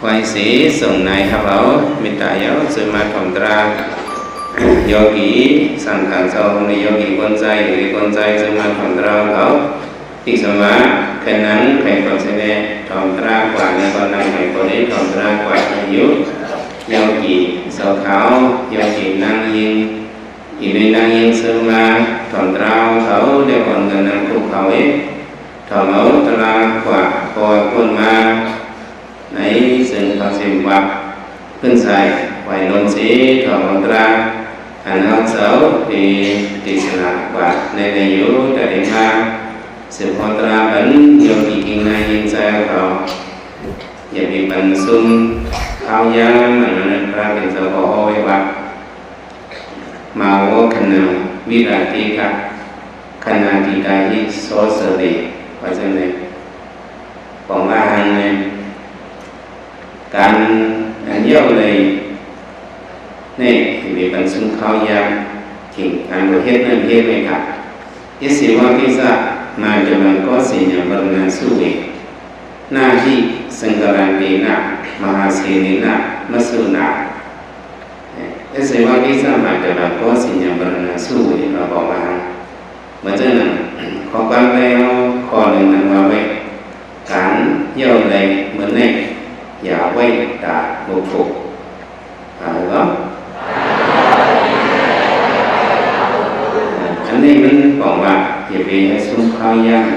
ໄຫວ້ເສສົ່ງນາຍຮັບເອົາ ເມດຕາເຍົາ ເຊີນມາຖອມຕາ ໂຍກີສັງຂານເຈົ້າ ໂຍກີຄົນໃຈ ໂຍກີຄົນໃຈ ເຊີນມາຖອມຕາເຂົາ ອີກສຳວ່າ ແຄ່ນັ່ງໃຫ້ຄວາມສະແດງ ຖອມຕາກວ່າ ແລ້ວກໍນັ່ງໃຫ້ພໍດີ ຖອມຕາກວ່າໃຫ້ຢູ່ ໂຍກີເຈົ້າຂາວ ໂຍກີນາງຍິງ ອີກໜຶ່ງນາງຍິງເຊີນມາຖອມຕາເຂົາ ແລ້ວກໍເງິນນຳຄຸກເຂົາເອງ ຖອມເອົາຕາກວ່າ ເພາະວ່າຄົນມາ ໃນເຊີງຄຳສິມວັດ ເພິ່ນໃສ່ໄວ້ລົມເສ ຖອມເອົາຕາ ອັນເຮົາເຈົ້າໄດ້ເທດສະນາກວ່າ ໃນໃນຢູ່ ແຕ່ໄດ້ມາສືບຮອດຕາບັນ ໂຍມອີກອີກນາຍຍິງໃສ່ເຂົາ ຢ່າໄປບັນຊຸມຄາວຍາມ ອັນນັ້ນພະເປັນເຈົ້າກໍເວົ້າໄວ້ວ່າ ມາໂວຄະນັງ ວິລາຕິກະ ຄະນາທິກາຫິ ໂສສະເລ ວ່າຈັ່ງໃດ ຂອງວ່າຫັ້ນແມ່ນ ການອັນເຍົາໄລ ໃນເວບັນຊຸມຄາວຍາມ ທີ່ການບໍ່ເຮັດນັ້ນເຮັດໄວ້ກະ ເອເສວະເກສະ ມາຈະລັງກໍເສຍຍາມະລະນະສຸເວ ນາຫິ ສັງກະລັນເຕນະ ມະຫາເສເນນະ ມະສຸນາ ເອເສວະເກສະ ມາຈະລັງກໍເສຍຍາມະລະນະສຸເວ ມາບອກວ່າ ເມື່ອເຈົ້ານັ້ນ ຂໍ້ຄວາມແລ້ວຂໍ້ໜຶ່ງນັ້ນວ່າໄວ້ ການເຍົາໄລເມື່ອໃນ ຢ່າໄວ້ຕາບໍ່ພົບ ຟັງເບິ່ງ ອັນນີ້ມັນບອກວ່າ ຢ່າໄປໃຫ້ຊຸມຄາວຍາມ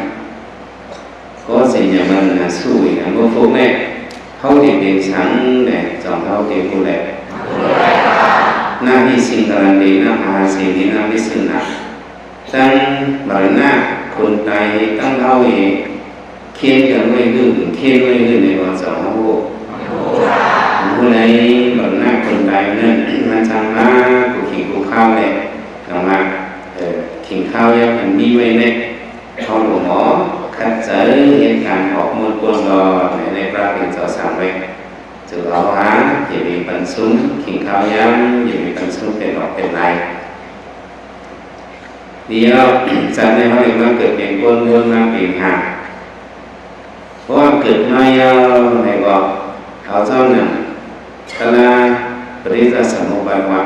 ກໍເສຍຍາມະລະນະສຸເວ ອັນບໍ່ພົບແນ່ ເຮົາໄດ້ເປັນສັງແນ່ ຈອງເຮົາໄດ້ຮູ້ແລ້ວ ນາຫິ ສັງກະລັນເຕນະ ມະຫາເສເນນະ ມະສຸນາ ທັງມະລະນະ ຄົນຕາຍ ທັງເຮົາເອງ ຄຽນກັນໄວ້ຫຶ້ນ ຄຽນໄວ້ຫຶ້ນໃນວ່າສອງເຮົາ ຜູ້ໃດມະລະນະຄົນຕາຍນັ້ນ ມັນຊ່າງມາ ກູ່ຂີ້ກູ່ຂ້າວແຫຼະ ຈັ່ງວ່າ ເອີ ກິນຂ້າວຢາກມັນມີໄວ້ແນ່ ເຮົາບໍ່ໝໍ ຂັດໃຈເຮັດການອອກມົນກວນດອນ ໃນພະເປັນເຈົ້າສັ່ງໄວ້ ເຈົ້າເຮົາຫາ ຢ່າໄປບັນຊຸມກິນຂ້າວຢາມ ຢ່າໄປບັນຊຸມເປັນອອກເປັນລາຍ ດຽວ ສັດໃນເຮົານີ້ມາເກີດເປັນຄົນ ຄົນມາເປັນຫາ ເພາະວ່າເກີດມາຍາວໃນກໍເອົາເຈົ້ານັ້ນ ຕະລາ ປະຕິຈຈະສະມຸບບາດວ່າ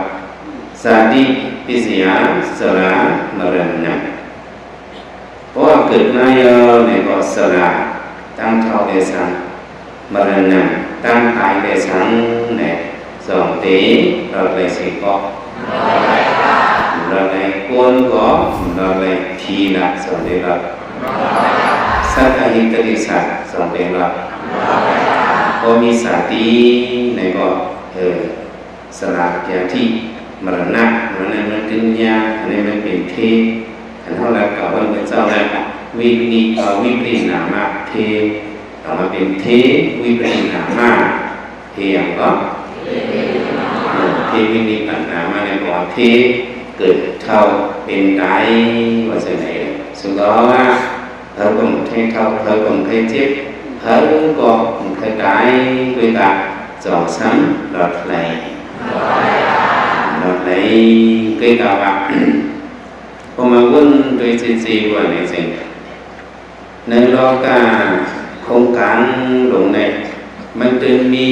ຊາຕິ ປິສະຍາ ຊະລາ ມະລະນະ ເພາະວ່າເກີດມາຍາວໃນກໍຊະລາ ຕັ້ງເຖົ້າແລະສັງ ມະລະນະ ຕັ້ງຕາຍແລະສັງແລະ ສອງເຕ ລອດໄລເສກໍ ລອດໄລໂກນກໍ ລອດໄລທີລະ ສອງເຕລອດ ສັດກະຫິດຕະລິສັດ ສອງເຕລອດ ກໍມີສາຕີໃນກໍ ເອີ ຊະລາ ຢາທິ ມະລະນະ ມັນນັ້ນມັນຂຶ້ນຍາ ອັນນີ້ມັນເປັນເທ ອັນເຮົາລັດເກົ່າເພິ່ນເຈົ້ານັ້ນ ວິນິ ເອົາວິປະຕິນາມະເທ ເອົາມາເປັນເທ ວິປະຕິນາມະ ເທຫຍັງກໍ ເອີ ເທວິນິປະຕິນາມະ ແລ້ວກໍເທເກີດເຖົ້າເປັນຕາຍ ວ່າຊັ້ນໃດ ສຸດກໍວ່າ ເພິ່ນກໍບໍ່ເຄີຍເຖົ້າ ເພິ່ນກໍບໍ່ເຄີຍເຈັບ ເພິ່ນກໍບໍ່ເຄີຍຕາຍ ດ້ວຍການສອງສາມລອດໄລ ລອດໄລ ດ້ວຍການວ່າ ພໍມາວົນໂດຍເຈເຈວ່າໃນເຊິ່ງ ໃນໂລກາໂຄງການໂລກໃນ ມັນຈຶ່ງມີ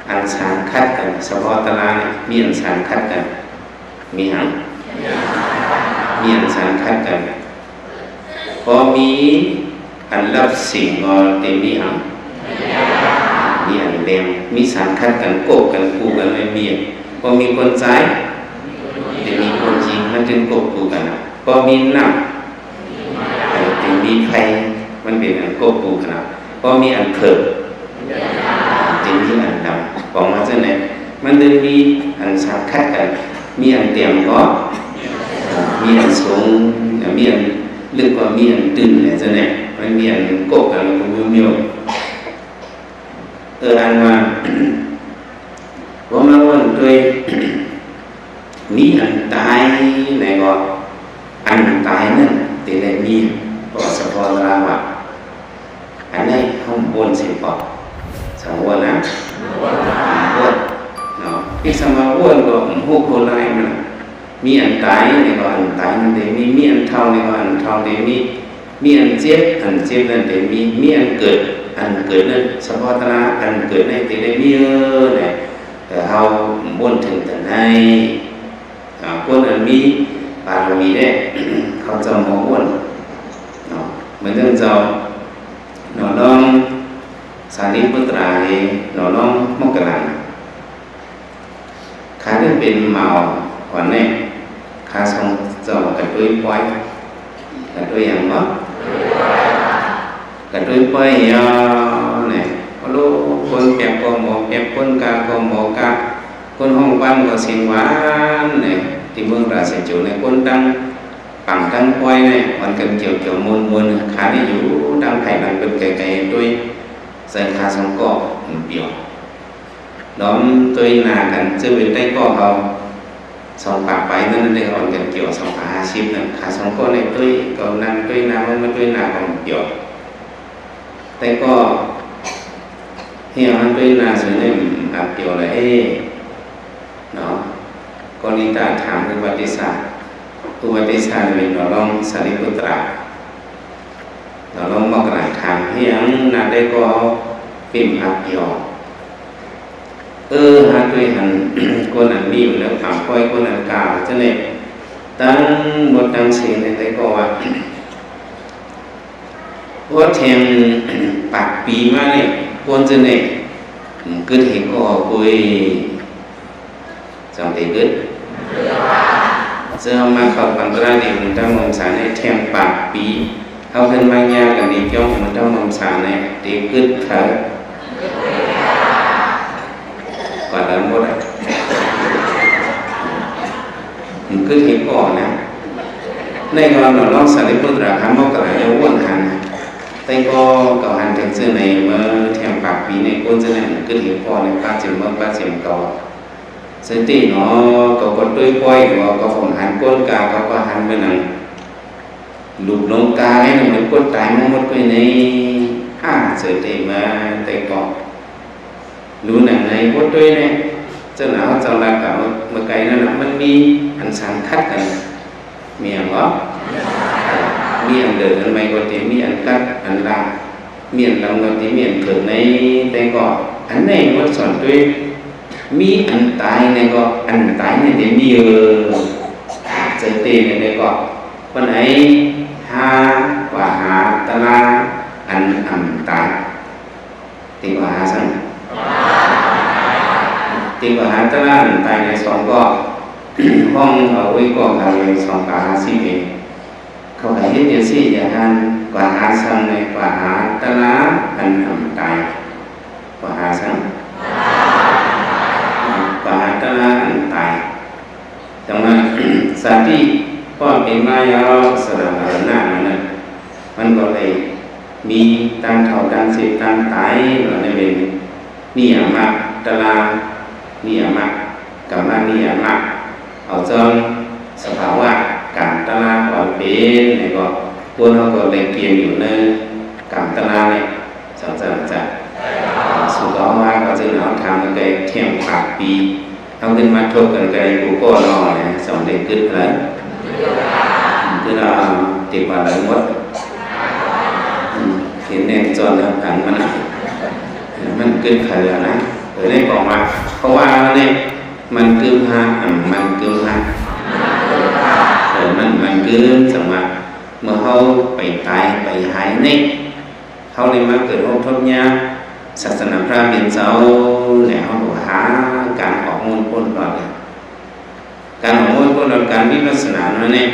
ອັນສານຂັດກັນ ສະເພາະຕະລາງນີ້ ມີອັນສານຂັດກັນ ມີຫຍັງ? ມີອັນສານຂັດກັນ ພໍມີອັນລັບສິນກໍເຕັມມີຫຍັງ? ມີອັນແບ່ງ ມີສານຂັດກັນ ກົບກັນ ຄູ່ກັນ ແມ່ນມີ ພໍມີຄົນຊາຍ ເຕັມມີຄົນຍິງ ມັນຈຶ່ງກົບຄູ່ກັນ ພໍມີນ້ຳ ເອີ ຈຶ່ງມີໄຟ ມັນເປັນອັນກົບຄູ່ກັນ ພໍມີອັນເຜິກ ຈຶ່ງມີອັນດຳ ບອກມາຈັ່ງໃດ ມັນຈຶ່ງມີອັນສານຂັດກັນ ມີອັນຕຽມກໍ ເອີ ມີອັນສູງ ມີອັນເລິກກໍມີອັນຕື້ນ ຈັ່ງໃດ ມັນມີອັນກົບກັນ ແລ້ວກໍມີ ເອີ ອັນວ່າ ບໍ່ມາເວົ້າໂດຍ ມີອັນຕາຍໃນກໍ ອັນຕາຍນັ້ນເປັນໄດ້ມີ ເພາະສະເພາະລາວວ່າ ອັນໃດເຮົາບໍ່ເຫັນບໍ່ ສຳມະນະ ບໍ່ເນາະ ອີກສຳມະນະກໍຮູ້ຄົນຫຼາຍມັນ ມີອັນຕາຍໃນກໍ ອັນຕາຍມັນໄດ້ມີ ມີອັນເຖົ້າໃນກໍ ອັນເຖົ້າໄດ້ມີ ມີອັນເຈັບ, ອັນເຈັບນັ້ນເປັນມີ, ມີອັນເກີດ, ອັນເກີດນັ້ນ ສະເພາະຕາລາງອັນເກີດໃນທີ່ໄດ້ມີເອີແຫຼະ. ເອີ ເຮົາວົນເຖິງຕົນໃດ ອາ ຄົນອັນມີບາລະມີແດ່ ເຂົາເຈົ້າບໍ່ວົນເນາະ. ເໝືອນເຈົ້າ ເນາະ ລອງສາລີປຸດຕາເນາະ, ລອງມົກກະລາ ຂ້າໄດ້ເປັນມາວ ວັນນີ້ ຂ້າສອງເຈົ້າກະຕຸ້ຍປ່ອຍ ກະຕຸ້ຍຫຍັງເນາະ? ກະຕຸ້ຍປ່ອຍຫຍັງນີ້? ໂອ້ໂລ ຄົນແປກກໍບໍ່ແປກ, ຄົນກາກໍບໍ່ກາ, ຄົນຮ້ອງວັນກໍສຽງຫວານນີ້. ທີ່ເມືອງລາຊະໂຈນີ້ ຄົນຕັ້ງປັງຕັ້ງປ່ອຍນີ້ ວັນກັນກ່ຽວໆມ່ວນໆ. ຂ້ານີ້ຢູ່ທາງໄພຫຼັງເພິ່ນໄກໆ ຕຸ້ຍໃສ່ຂ້າສອງກໍປຽວ. ລ້ອມຕຸ້ຍໜ້າກັນ ເຊິ່ງເປັນໄຕ້ກໍເຮົາ ສອງປາກໄປນັ້ນເດ້ ອ່ອນກັນກ່ຽວ ສອງປາກຫ້າສິບນັ້ນ. ຂ້າສອງກໍໄດ້ຕຸ້ຍ ກໍນັ່ງຕຸ້ຍໜ້າ ມັນມາຕຸ້ຍໜ້າກໍປຽວ. ໄຕ້ກໍເຮົາມາຕຸ້ຍໜ້າຊື່ນີ້ ອັບປຽວລະເອເນາະ. ກໍນິຕາຖາມອຸປະຕິສາ ອຸປະຕິສາເປັນລອງສາລີປຸດຕາ ລອງໝອກກະລາຖາມ ເຮັດຫຍັງນາໄດ້ກໍເປັນພະພຽວ? ເອີ ຫາຕົວຫັ້ນ ຄົນນັ້ນມີຢູ່ແລ້ວ ປາກປ່ອຍຄົນນັ້ນກາວ ຈັ່ງໃດ ຕັ້ງໝົດທັງສິ້ນໃນໄດ້ກໍວ່າ ໂອ ແທງປາກປີມານີ້ ຄົນຈັ່ງໃດ ອືມ ຄິດເຫັນກໍໂອຍ ຈັ່ງໄດ້ຄິດ ເຊິ່ງມາເຂົ້າກັນຕະຫຼາດນີ້ ມັນຕ້ອງມອງສາໃນແທງປາກປີ ເຮົາຂຶ້ນມາຍາກັນນີ້ ຈ້ອງມັນຕ້ອງມອງສາໃນ ໄດ້ຄິດເຖິງ ກວ່ານັ້ນບໍ່ໄດ້ ມັນຄືເຫັນກໍນະ ໃນຕອນເນາະ ລອງສາລີປຸດຕາ ຄຳເວົ້າກໍຫຼາຍ ຢ່າວ່ນຫັນ ແຕ່ກໍເຂົາຫັນເຖິງຊື່ໃນເມື່ອແທງປາກປີໃນ ຄົນຊື່ນັ້ນ ຄືເຫັນກໍໃນປາກເຈັມເມືອງ ປາກເຈັມເຂົາ ສະຕິເນາະ ເຂົາກໍຕຸ້ຍປ່ອຍ ຫຼືວ່າເຂົາກໍຫົງຫັນກົ້ນກາ ເຂົາກໍຫັນເມື່ອນັ້ນ ລູກນ້ອງກາໃນນັ້ນ ມັນກົດຕາຍມາໝົດໄປໃນ ຫາເສີເຕມາແຕ່ເກາະ ຮູ້ໜັງໃນບົດດ້ວຍແນ່ ເຈົ້າໜາວເຈົ້າລັດກະເມື່ອໄກນັ້ນນະ ມັນມີອັນສັງຂັດກັນ ມີຫຍັງບໍ່? ມີອັນເດີດອັນໄໝກໍເຕ ມີອັນກັດອັນລາ ມີອັນລຳກໍເຕ ມີອັນເກີດໃນແຕ່ເກາະ ອັນໃນມັນສອນດ້ວຍ ມີອັນຕາຍໃນເກາະ ອັນຕາຍໃນເຕ ມີເອີ ເຈີເຕໃນແຕ່ເກາະ ປານໃດ ຫາ ກວ່າຫາຕະລາ ອັນອຳຕາຍ ຕິກວ່າຫາສັງ ຕິກວ່າຫາຕະລາ ອັນຕາຍໃນສອງເກາະ ຫ້ອງເອົາໄວ້ເກາະກາງໃນສອງກາຫ້າສິບເອງ ເຂົາກະເຮັດຈັ່ງຊີ້ ຢ່າງຫັ້ນ ກວ່າຫາສັງໃນ ກວ່າຫາຕະລາ ອັນອຳຕາຍ ກວ່າຫາສັງ ກວ່າຫາຕະລາ ອັນຕາຍ ຈັ່ງວ່າ ສາຕິ ເພາະເປັນມາຍາວສະຫຼະມະລະນະນັ້ນນະ ມັນກໍໄດ້ມີຕັ້ງເຖົ້າຕັ້ງເຈັບຕັ້ງຕາຍເນາະ ໃນເວລານິຍາມະຕະລາ ນິຍາມະກຳມະນິຍາມະ ເອົາຈ້ອງສະພາວະການຕະລາຄວາມເປັນ ແລ້ວກໍຄົນເຮົາກໍໄດ້ກຽມຢູ່ໃນກາມຕະລານີ້ ສອງສາມຈາກ ສຸກອອກມາກໍຈະເອົາທາງໄປແທງປາກປີ ເຮົາຂຶ້ນມາທົບກັນໄກກູກໍລອແຫຼະ ສອງໄດ້ກຶດເທົ່າໃດ ຄືລາວຕິກວ່າຫຼາຍໝົດ ອືມ ເຫັນແນ່ຈອນແລ້ວກັນມັນ ມັນກຶດໄຂແລ້ວນະ ເອີ ໄດ້ບອກວ່າ ເພາະວ່ານີ້ ມັນກຶມຫາ ມັນກຶມຫາ ເອີ ມັນ ມັນກຶມ ຈັ່ງວ່າ ເມື່ອເຮົາໄປຕາຍໄປຫາຍນີ້ ເຮົາໄດ້ມາເກີດພົບທົບຍາມ ສາສະໜາພະເປັນເຈົ້າ ແລ້ວເຮົາກໍຫາການອອກມູນພົ້ນລອດ ການອອກມູນພົ້ນລອດ ການວິປັດສະນານັ້ນແຫຼະ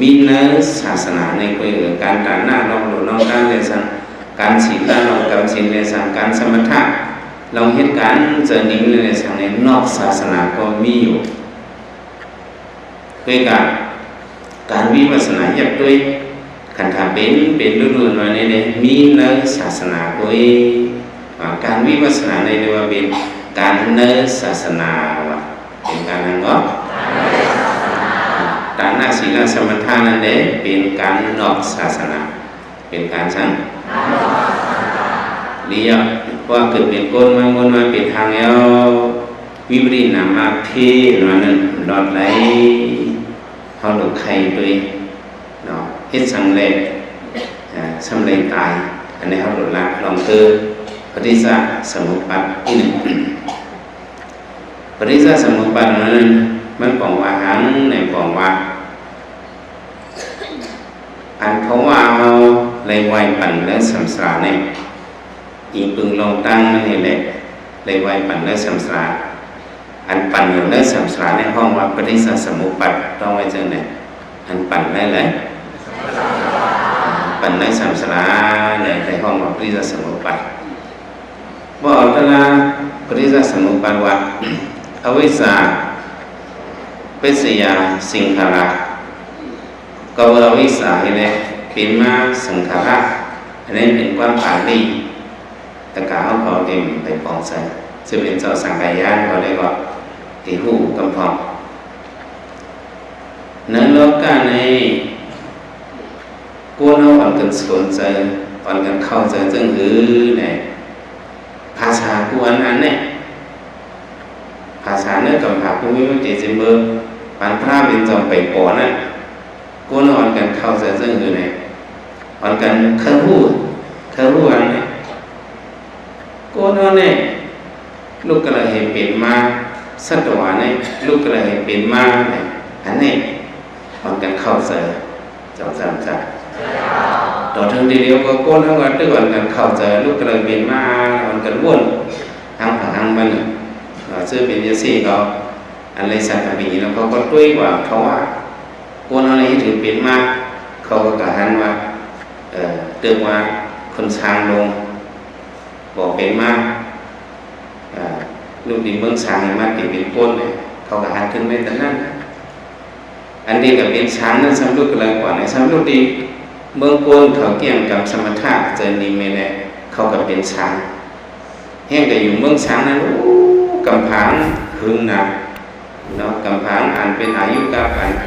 ມີໃນສາສະໜາໃນ ເອີ ການຕານະລອງໂລນອງການແລະສັງ ການສີລະລອງກຳສິນແລະສັງ ການສະມະຖະລອງເຮັດການຈະໜິງແລະສັງ ໃນນອກສາສະໜາກໍມີຢູ່ ເພາະການ ການວິປັດສະນາຢາກດ້ວຍ ຄັນຖ້າເປັນ ເປັນດຸໆໜ້ອຍນີ້ເດ້ ມີໃນສາສະໜາໂດຍ ອາ ການວິປັດສະນານີ້ເອີ້ນວ່າເປັນການໃນສາສະໜາວ່າ ເປັນການຫຍັງເນາະ? ຕານະ ສີລະ ສະມະຖະນັ້ນເດ້ ເປັນການນອກສາສະໜາ ເປັນການສັງ ລຽບ ເພາະວ່າເກີດເປັນຄົນມາ ມາເປັນທາງແລ້ວ ວິປະຕິນາມະເພດວ່ານັ້ນ ລອດໄຫຼ ເຮົາລົງໄຂ່ດ້ວຍເນາະ ເຮັດສັງແລ ອາ ສ່ຳໃດຕາຍ. ອັນນີ້ເຮົາລົດລະລອງເຕີ ປະຕິດສະສະມຸດປັດອີກໜຶ່ງ. ປະຕິດສະສະມຸດປັດນັ້ນ ມັນປອງວ່າຫຍັງ? ໃນປອງວ່າ ອັນເພາະວ່າເຮົາໄດ້ໄຫວ້ປັນເລື່ອງສຳສາລານີ້ ອີງເບິ່ງລອງຕັ້ງມັນນີ້ແຫຼະ ໄດ້ໄຫວ້ປັນເລື່ອງສຳສາລາ. ອັນປັນຢູ່ໃນສຳສາລານີ້ ເຮົາເອີ້ນວ່າປະຕິດສະສະມຸດປັດ. ຕ້ອງໄວ້ຈັ່ງໃດ? ອັນປັນໄດ້ແຫຼະ ປັນໃນສຳສາລານີ້ ໄດ້ເອີ້ນວ່າປະຕິດສະສະມຸດປັດ. ເວົ້າເອົາຕາລາງປະຕິດສະສະມຸດປັດວ່າ ອະວິຊຊາ ເປັດຊະຍາ ສັງຂາຣາ ກໍເພາະອະວິຊຊານີ້ແຫຼະ ເປັນມາສັງຂາຣາ. ອັນນີ້ເປັນຄວາມປາລີ ແຕ່ກະເຮົາເອົາເຕັມໄປປອງໃສ່ ເຊິ່ງເປັນເຈົ້າສັງຂະຍານ ເຂົາໄດ້ກໍໄດ້ຮູ້ກຳພອງ. ໃນໂລການີ້ ຄົນເຮົາອອນກັນສົນໃຈ ອອນກັນເຂົ້າໃຈຈັ່ງຫືແດ່? ພາສາກູອັນນັ້ນແດ່ ພາສາເນື້ອກຳພາພູມີມະຕິເສມເບີ ປານພະເປັນເຈົ້າໄປປໍນັ້ນ ຄົນເຮົາອອນກັນເຂົ້າໃຈຈັ່ງຫືແດ່? ອອນກັນເຄີຍຮູ້ ເຄີຍຮູ້ອັນນີ້ ໂກນເຮົານີ້ ລຸກກະລະເຮັດເປັນມາ ສັດຕະວານີ້ ລຸກກະລະເຮັດເປັນມາ ອັນນີ້ ອອນກັນເຂົ້າໃຈ ເຈົ້າສາມສັດ ຕໍ່ເຖິງທີດຽວກໍໂກນເຮົາກໍຕຶກອອນກັນເຂົ້າໃຈ ລຸກກະລະເປັນມາ ອອນກັນວົນ ທາງໃຜທາງມັນ ເຊິ່ງເປັນຈັ່ງຊີ້ກໍ ອັນໄລສັດກະມີ ແລ້ວເຂົາກໍຕຸ້ຍວ່າ ເພາະວ່າຄົນເຮົານີ້ຖືເປັນມາ ເຂົາກໍກະຫັນວ່າ ເອີ ຕຶກວ່າຄົນຊ້າງລົງ ບໍ່ເປັນມາ ເອີ ລຸກດີເມືອງຊ້າງມາຕີເປັນຄົນ ເຂົາກໍຫັນຂຶ້ນໄປຕານັ້ນ. ອັນນີ້ກໍເປັນຊ້າງນັ້ນ ສຳລຸດກໍແລ້ວກ່ອນ ສຳລຸດດີເມືອງຄົນ ເຂົາກ່ຽງກັບສະມະຖະ ເຈີນີ້ແມ່ນແຫຼະ ເຂົາກໍເປັນຊ້າງ ແຮ່ງກໍຢູ່ເມືອງຊ້າງນັ້ນ ໂອ້ ກຳຜາຫຶງໜາ ເນາະ ກຳຜາອັນເປັນອາຍຸກະ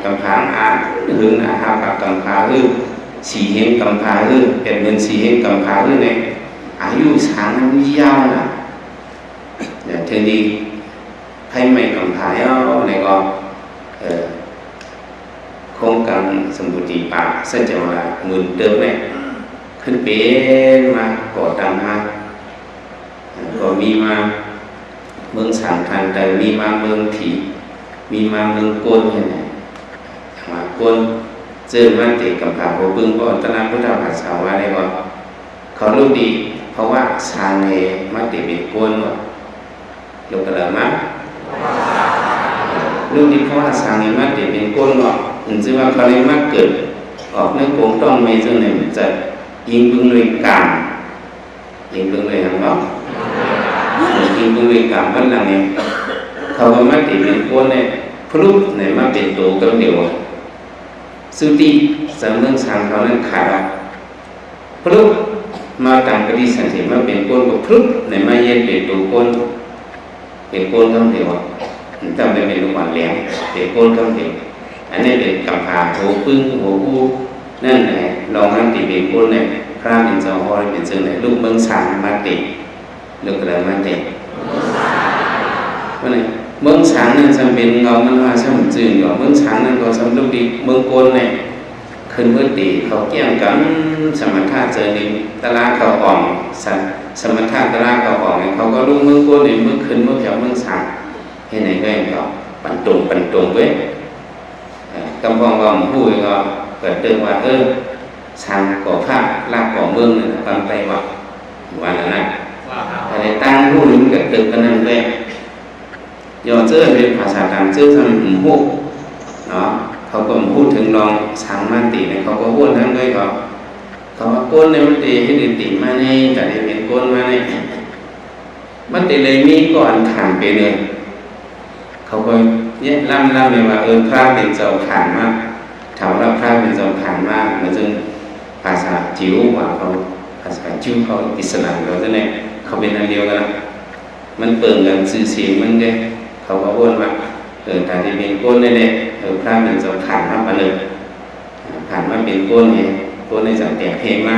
ກຳຜາອັນຫຶງນາ ຫາກະກຳຜາຫື ສີ່ເຮັງກຳຜາຫື ແປດໝື່ນສີ່ເຮັງກຳຜາຫື ໃນອາຍຸຊ້າງນັ້ນຍາວນາ ເຖິງດີໄຟໄໝ້ກຳຜາແລ້ວ ແລ້ວກໍ ເອີ ໂຄງການສຳບູຕີປາ ສັດຈະວ່າໝື່ນເຕີບແລ້ວ ຂຶ້ນເປັນມາ ກໍ່ຕັ້ງມາ ກໍມີມາເມືອງສາມທາງໃຕ້ ມີມາເມືອງຜີ ມີມາເມືອງໂກນ ເຫັນໄໝ? ມາໂກນ ເຈີມາແຕ່ກຳຜາຫົວປຶ້ງ ເພາະຕະນະພຸດທະພາສາວ່າໄດ້ວ່າ ເຂົາລຸດດີ ເພາະວ່າຊ້າງເອມາແຕ່ເປັນໂກນ ລຸກກະລະມາ ລຸດດີ ເພາະວ່າຊ້າງເອມາແຕ່ເປັນໂກນເນາະ ເປັນຊື່ວ່າເຂົາໄດ້ມາເກີດອອກໃນກົງທ້ອງແມ່ ເຊິ່ງໃນມັນຈະອີງເບິ່ງດ້ວຍກາມ ອີງເບິ່ງດ້ວຍຫຍັງເນາະ ອີງເບິ່ງດ້ວຍກາມ ບັດຫຼັງນີ້ ເຂົາກໍມາຕິເປັນຄົນນີ້ ພະລຸບນີ້ມາເປັນໂຕກຳດຽວ ສຸຕິຈາກເມືອງຊ້າງເຂົານັ້ນຂາດອອກ ພະລຸບມາຕາມປະຕິສັນຖິມາເປັນຄົນ ກໍພະລຸບນີ້ມາເຢັນເປັນໂຕຄົນ ເປັນໂກນຄຳດຽວ ຈຳໄດ້ເປັນລູກອ່ອນແຫຼມ ເປັນໂກນຄຳດຽວ ອັນນີ້ເປັນກຳພາຫົວປຶ້ງຫົວອູນັ້ນແຫຼະ ລອງມາຕິເປັນໂກນແຫຼະ ພະເປັນເຈົ້າເຮົາເປັນເຊິ່ງໃດ ລູກເມືອງຊ້າງມາຕິ ລູກກະເລີມາຕິ ເມືອງຊ້າງນັ້ນຊ່ຳເປັນເງົາມັນວ່າຊ່ຳຈື່ດອກ ເມືອງຊ້າງນັ້ນກໍຊ່ຳລຸກດີ ເມືອງໂກນແຫຼະ ຂຶ້ນເມືອຕີ ເຂົາກ່ຽງກັນ ສະມະຖະເຈີນິ ຕະລາເຂົາອອງ ສະ ສະມະຖະຕະລາເຂົາອອງ ເຂົາກໍລຸກເມືອງໂກນນີ້ ເມືອງຂຶ້ນເມືອງແຖວເມືອງສາງ ເຮັດໃຫ້ແຂວງເຂົາປັນຕົງ ປັນຕົງເວີຍ ເອີ ກຳພອງເວົ້າຮູ້ກໍ ກໍເຕີມວ່າ ເອີ ສາງກໍພະ ລາກກໍເມືອງນັ້ນນະ ປັນໄປວ່າ ວ່ານັ້ນນະ ອັນນີ້ຕ່າງຮູ້ນີ້ມັນກໍເຕີມກັນນັ້ນເວີຍ. ຍ້ອນເຈີເປັນພາສາຕ່າງເຈີ ເຂົາບໍ່ຮູ້ເນາະ ເຂົາກໍບໍ່ຮູ້ເຖິງລອງສາງມາຕິນີ້ ເຂົາກໍຮູ້ທາງໃດກໍ ເຂົາວ່າໂກນນີ້ມັນຕິເຮັດໃຫ້ຕິມານີ້ ກະໄດ້ເປັນໂກນມານີ້ ມັນຕິເລີຍມີກ່ອນຂ້າມໄປເລີຍ ເຂົາກໍແຍະລຳລຳແບບວ່າ ເອີ ພະເປັນເຈົ້າຜ່ານມາ ຖ້າວ່າພະເປັນເຈົ້າຜ່ານມາ ມັນເຊິ່ງພາສາຈິວວ່າເຂົາ ພາສາຈິວເຂົາ ອິດສະລາມເຂົາຈັ່ງໃດ ເຂົາເປັນອັນດຽວກັນນະ ມັນເປິງກັນຊື່ສຽງມັນເດ້ ເຂົາກໍເວົ້າວ່າ ເອີ ຕາທີ່ເປັນໂກນນີ້ແຫຼະ ເອີ ພະເປັນເຈົ້າຜ່ານມາປານເລີຍ ຜ່ານມາເປັນໂກນນີ້ ໂກນນີ້ຈະແຕກເພມາ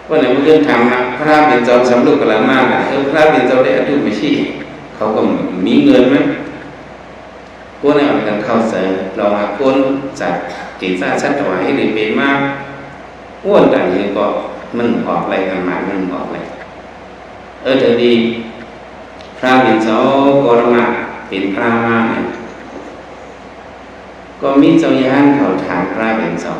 ເພາະນັ້ນເພິ່ນຖາມວ່າ ພະເປັນເຈົ້າສຳລຸກກະລາມາລະ ເອີ ພະເປັນເຈົ້າໄດ້ອະທຸມາຊີ ເຂົາກໍມີເງິນມັນ ພວກນັ້ນເຂົາເຈົ້າເຂົ້າໃຈ ລອງວ່າຄົນ ສັດ ຕີຊາດ ສັດຕະວາ ເຮັດໃຫ້ເປັນມາ ອ້ວນກັນນີ້ກໍມັນອອກໄລ່ກັນມາ ມັນອອກໄລ່ ເອີ ເຖິງດີ ພະເປັນເຈົ້າກໍລະມາເປັນພະມານີ້ ກໍມີເຈົ້າຍານເຂົາຖາມພະເປັນເຈົ້າ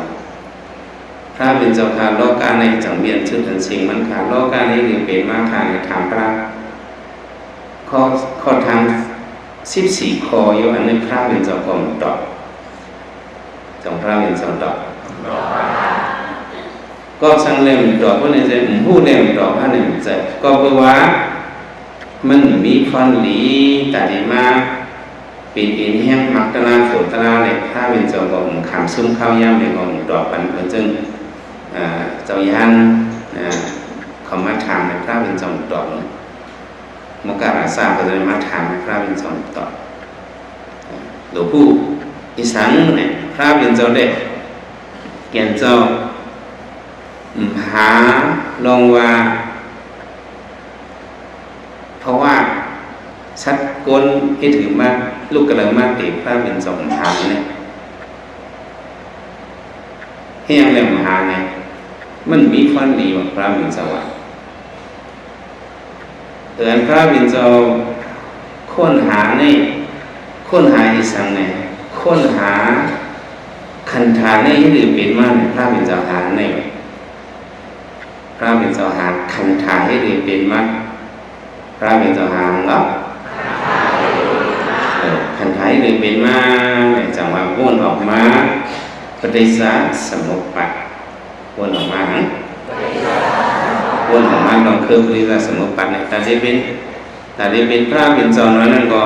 ພະເປັນເຈົ້າຂ້າ ໂລກາໃນຈັງວຽນຊຸດອັນເສັງມັນຂ້າ ໂລກາໃນຫຼືເປັນມາຂ້າ ໃຫ້ຖາມພະ ຂໍ້ ຂໍ້ຖາມສິບສີ່ຂໍ້ຢູ່ ອັນນີ້ພະເປັນເຈົ້າກໍບໍ່ຕອບ ຈັ່ງພະເປັນເຈົ້າຕອບ ກໍສັງແລ້ວຕອບ ເພາະໃນໃຈບໍ່ຮູ້ແລ້ວຕອບ ອັນນີ້ໃຈ ກໍເພາະວ່າມັນມີຄວາມດີ ຕາດີມາ ເປັນເອັນແຮງມັກຕະລາໂສດຕະລາ ແລະ ພະເປັນເຈົ້າກໍຂາມຊຸມຄາວຍາມ ແລະ ກໍຕອບກັນ ເພິ່ນຈຶ່ງ ເຈົ້າຍານ ເຂົ້າມາຖາມໃຫ້ພະເປັນເຈົ້າຕອບ ໂມກກະລາຊາກໍເລີຍມາຖາມໃຫ້ພະເປັນເຈົ້າຕອບ ໂລຜູ້ ອີສັງ ພະເປັນເຈົ້າເດ້ ແກ່ນເຈົ້າ ຫາລອງວ່າ ເພາະວ່າສັດກົນເຮັດຖືມາ ລຸກກະເລີມາເຕະພະເປັນເຈົ້າ ຫານີ້ ເຮັດຫຍັງແລ້ວຫານີ້ ມັນມີຄວາມດີວ່າພະເປັນເຈົ້າວ່າ ເອີ ອັນພະເປັນເຈົ້າຄົ້ນຫາໃນ ຄົ້ນຫາອີສັງໃນ ຄົ້ນຫາຂັນທະໃນ ເຮັດໃຫ້ເປັນມາໃນ ພະເປັນເຈົ້າຫາໃນ ພະເປັນເຈົ້າຫາຂັນທະ ເຮັດໃຫ້ເປັນມາ ພະເປັນເຈົ້າຫາເນາະ ເອີ ຂັນທະເຮັດໃຫ້ເປັນມາ ຈັ່ງວ່າວົນອອກມາ ປະຕິດສະສະໝຸດປາດ ວົນອອກມາຫຍັງ? ວົນອອກມາຕ້ອງຄືປະຕິດສະສະໝຸດປາດນີ້ ຖ້າຊິເປັນ ຖ້າຊິເປັນພະເປັນເຈົ້າແນວນັ້ນກໍ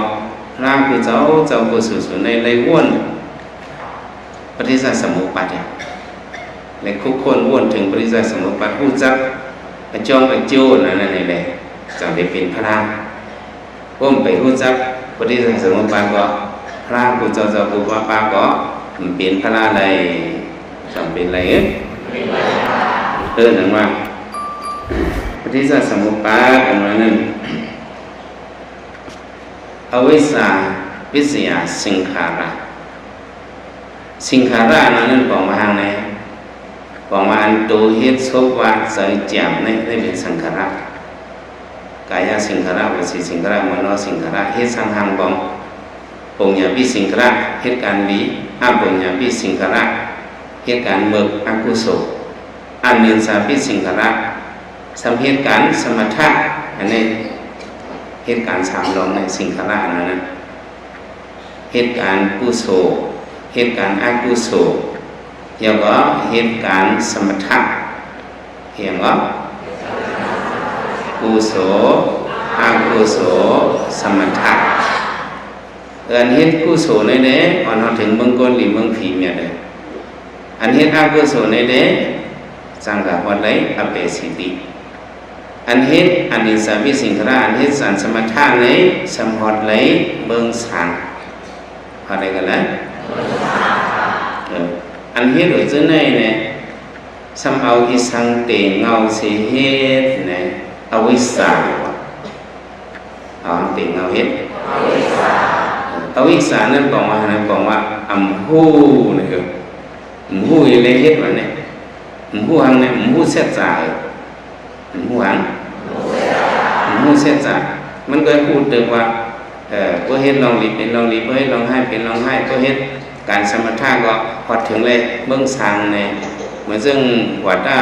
ພະຄືເຈົ້າ ເຈົ້າຄືສູນ ສູນໃນ ໃນວົນປະຕິດສະສະໝຸດປາດນີ້ ໃນຄຸກຄົ້ນວົນເຖິງປະຕິດສະສະໝຸດປາດ ຮູ້ຈັກອະຈອງອະໂຈນອັນນັ້ນນີ້ແຫຼະ ຈັ່ງໄດ້ເປັນພະ ເພາະໄປຮູ້ຈັກປະຕິດສະສະໝຸດປາດກໍ ພະຜູ້ເຈົ້າ ເຈົ້າຜູ້ປາປາກໍເປັນພະໄດ້ ຈຳເປັນໄດ້ ເອີ້ນຫຍັງວ່າ ປະຕິດສະສະໝຸດປາດ ອັນວ່ານັ້ນ ອະວິຊຊາ ວິຊຢາ ສັງຂາລະ ສັງຂາລະນັ້ນ ບອກວ່າຫຍັງແດ່? ບອກວ່າອັນໂຕເຮັດ ສົບ ວາ ໃຈ ຈຳ ໃນ ໃນເປັນສັງຂາລະ ກາຍະສັງຂາລະ ວະຈີສັງຂາລະ ມະໂນສັງຂາລະ ເຮັດສັງຫານບອງ ປຸນຍາພິສັງຂາລະ ເຮັດການດີ ອະປຸນຍາພິສັງຂາລະ ເຮັດການເມີກ ອະກຸສົນ ອະເນສາພິສັງຂາລະ ສຳເຮັດການສະມະຖະ ອັນນີ້ເຮັດການສາມລອງໃນສັງຂາລະອັນນັ້ນນະ ເຮັດການກຸໂສ ເຮັດການອະກຸໂສ ແລ້ວກໍເຮັດການສະມະຖະ ເຮັດຫຍັງກໍ ກຸໂສ ອະກຸໂສ ສະມະຖະ ເອີ ອັນເຮັດກຸໂສນໃດແດ່ ອອນເຮົາເຖິງເມືອງກົນ ຫຼື ເມືອງຜີແມ່ນເດີ ອັນເຮັດອະກຸໂສນໃດແດ່ ຈັ່ງກະຮອດໄດ້ອະເປສິຕິ ອັນເຮັດອະເນສາພິສັງຂາລະ ອັນເຮັດສັນສະມະຖະໃນ ສຳຮອດໄດ້ເບິ່ງສາງ ເຂົ້າໃຈກັນລະ ເອີ ອັນເຮັດໂດຍຈື່ໃນແນ່ ສ່ຳເອົາອີສັງເຕເງົາຊິເຮັດແນ່ ອະວິຊຊາ ເອົາເຕເງົາເຮັດ ອະວິຊຊານັ້ນປອງວ່າ ນັ້ນປອງວ່າ ອຳຮູ້ນະ ອຳຮູ້ເຮັດເຮັດວ່າແນ່ ອຳຮູ້ຫຍັງແນ່ ອຳຮູ້ສັດຈະ ອຳຮູ້ຫຍັງ ອຳຮູ້ສັດຈະ ມັນກໍຮູ້ຕຶກວ່າ ເອີ ບໍ່ເຮັດລອງດີເປັນລອງດີ ບໍ່ເຮັດລອງຮ້າຍເປັນລອງຮ້າຍ ບໍ່ເຮັດການສະມະຖະກໍຮອດເຖິງແລ້ວເບິ່ງສາງແນ່ ເໝືອນເຊິ່ງວັດຕາ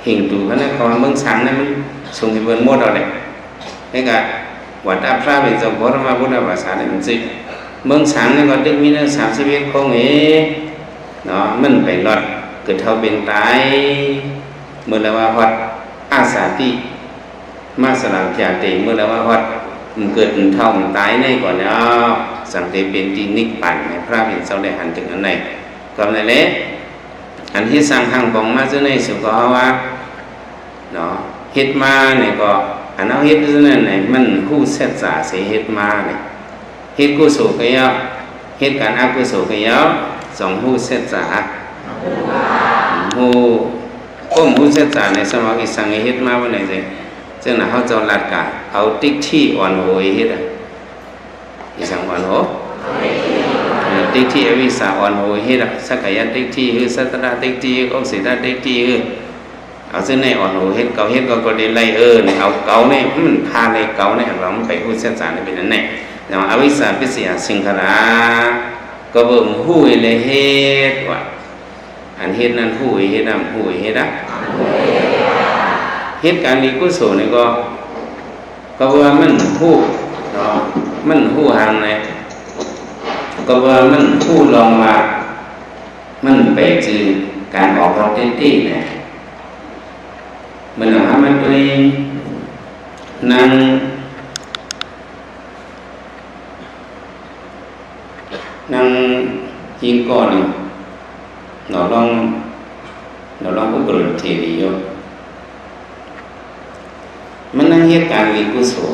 ຮິນດູ ເຂົານັ້ນເຂົາວ່າເບິ່ງສາງນັ້ນມັນສົ່ງໃຫ້ເບິ່ງໝົດເອົາແຫຼະ ແລ້ວກະວັດຕາພະເປັນເຈົ້າ ບໍລະມະບຸດທະພາສານີ້ມັນຊິ ເບິ່ງສາງນີ້ກໍຕຶກມີແຕ່ສາມສິບເອັດຄົງເອງເນາະ ມັນໄປລອດ ເກີດເຖົ້າເປັນຕາຍ ເມື່ອລະວ່າຮອດອາສາຕິ ມາສະລັງຈາຕິ ເມື່ອລະວ່າຮອດ ເກີດເຖົ້າຕາຍໃນກ່ອນແລ້ວ ສັງເຕເປັນຕິນິບປານ ໃຫ້ພະເປັນເຈົ້າໄດ້ຫັນເຖິງອັນໃດ ກໍນັ້ນແຫຼະ ອັນເຮັດສັງຫານບອງມາຈາກໃນສຸຂະວາ ເນາະ ເຮັດມານີ້ກໍ ອັນເຮົາເຮັດຢູ່ນັ້ນນີ້ ມັນຮູ້ສັດຈະຊິເຮັດມານີ້ ເຮັດກຸໂສກະຍາວ ເຮັດການອະກຸໂສກະຍາວ ຕ້ອງຮູ້ສັດຈະ ຮູ້ ຄວາມຮູ້ສັດຈະໃນສະມາວິສັງເຮັດມາວ່າໃດ ເຊິ່ງນະເຮົາເຈົ້າລັດກະເອົາຕິດຖິອ່ອນໂຫຍເຮັດ ອີສັງອ່ອນໂຫ ເອົາ ຕິດຖິ ອະວິຊຊາອ່ອນໂຫເຮັດ ສັກກາຍະຕິດຖິ ຫຼື ສັດຕະນະຕິດຖິ ອຸກສິດຕະຕິດຖິ ເອົາຊື່ໃນອ່ອນໂຫເຮັດ ເກົາເຮັດກໍ ກໍໄດ້ໄລ່ເອີ້ນ ເອົາເກົາໃນ ມັນພາໃນເກົາໃນ ເອົາມັນໄປຮູ້ສັດສານເປັນອັນໃດ. ແລ້ວອະວິຊຊາປິດສະຍາສັງຂາລາ ກໍເບິ່ງຮູ້ແລະເຮັດວ່າ ອັນເຮັດນັ້ນຮູ້ເຮັດນຳ ຮູ້ເຮັດນຳ ເຮັດການດີກຸສົນນີ້ກໍ ກໍວ່າມັນຮູ້ເນາະ ມັນຮູ້ຫາງໃນ ກໍວ່າມັນຮູ້ລອງວ່າ ມັນໄປຈື່ການອອກຮັບເຕໆນະ. ເມື່ອນຳຫາມາຕົວເອງ ນັ່ງ ນັ່ງອີກກໍໜຶ່ງ ເນາະ ລອງ ເນາະ ລອງອຸກະລຸນເທວີຢູ່ ມັນນັ່ງເຮັດການດີກຸສົນ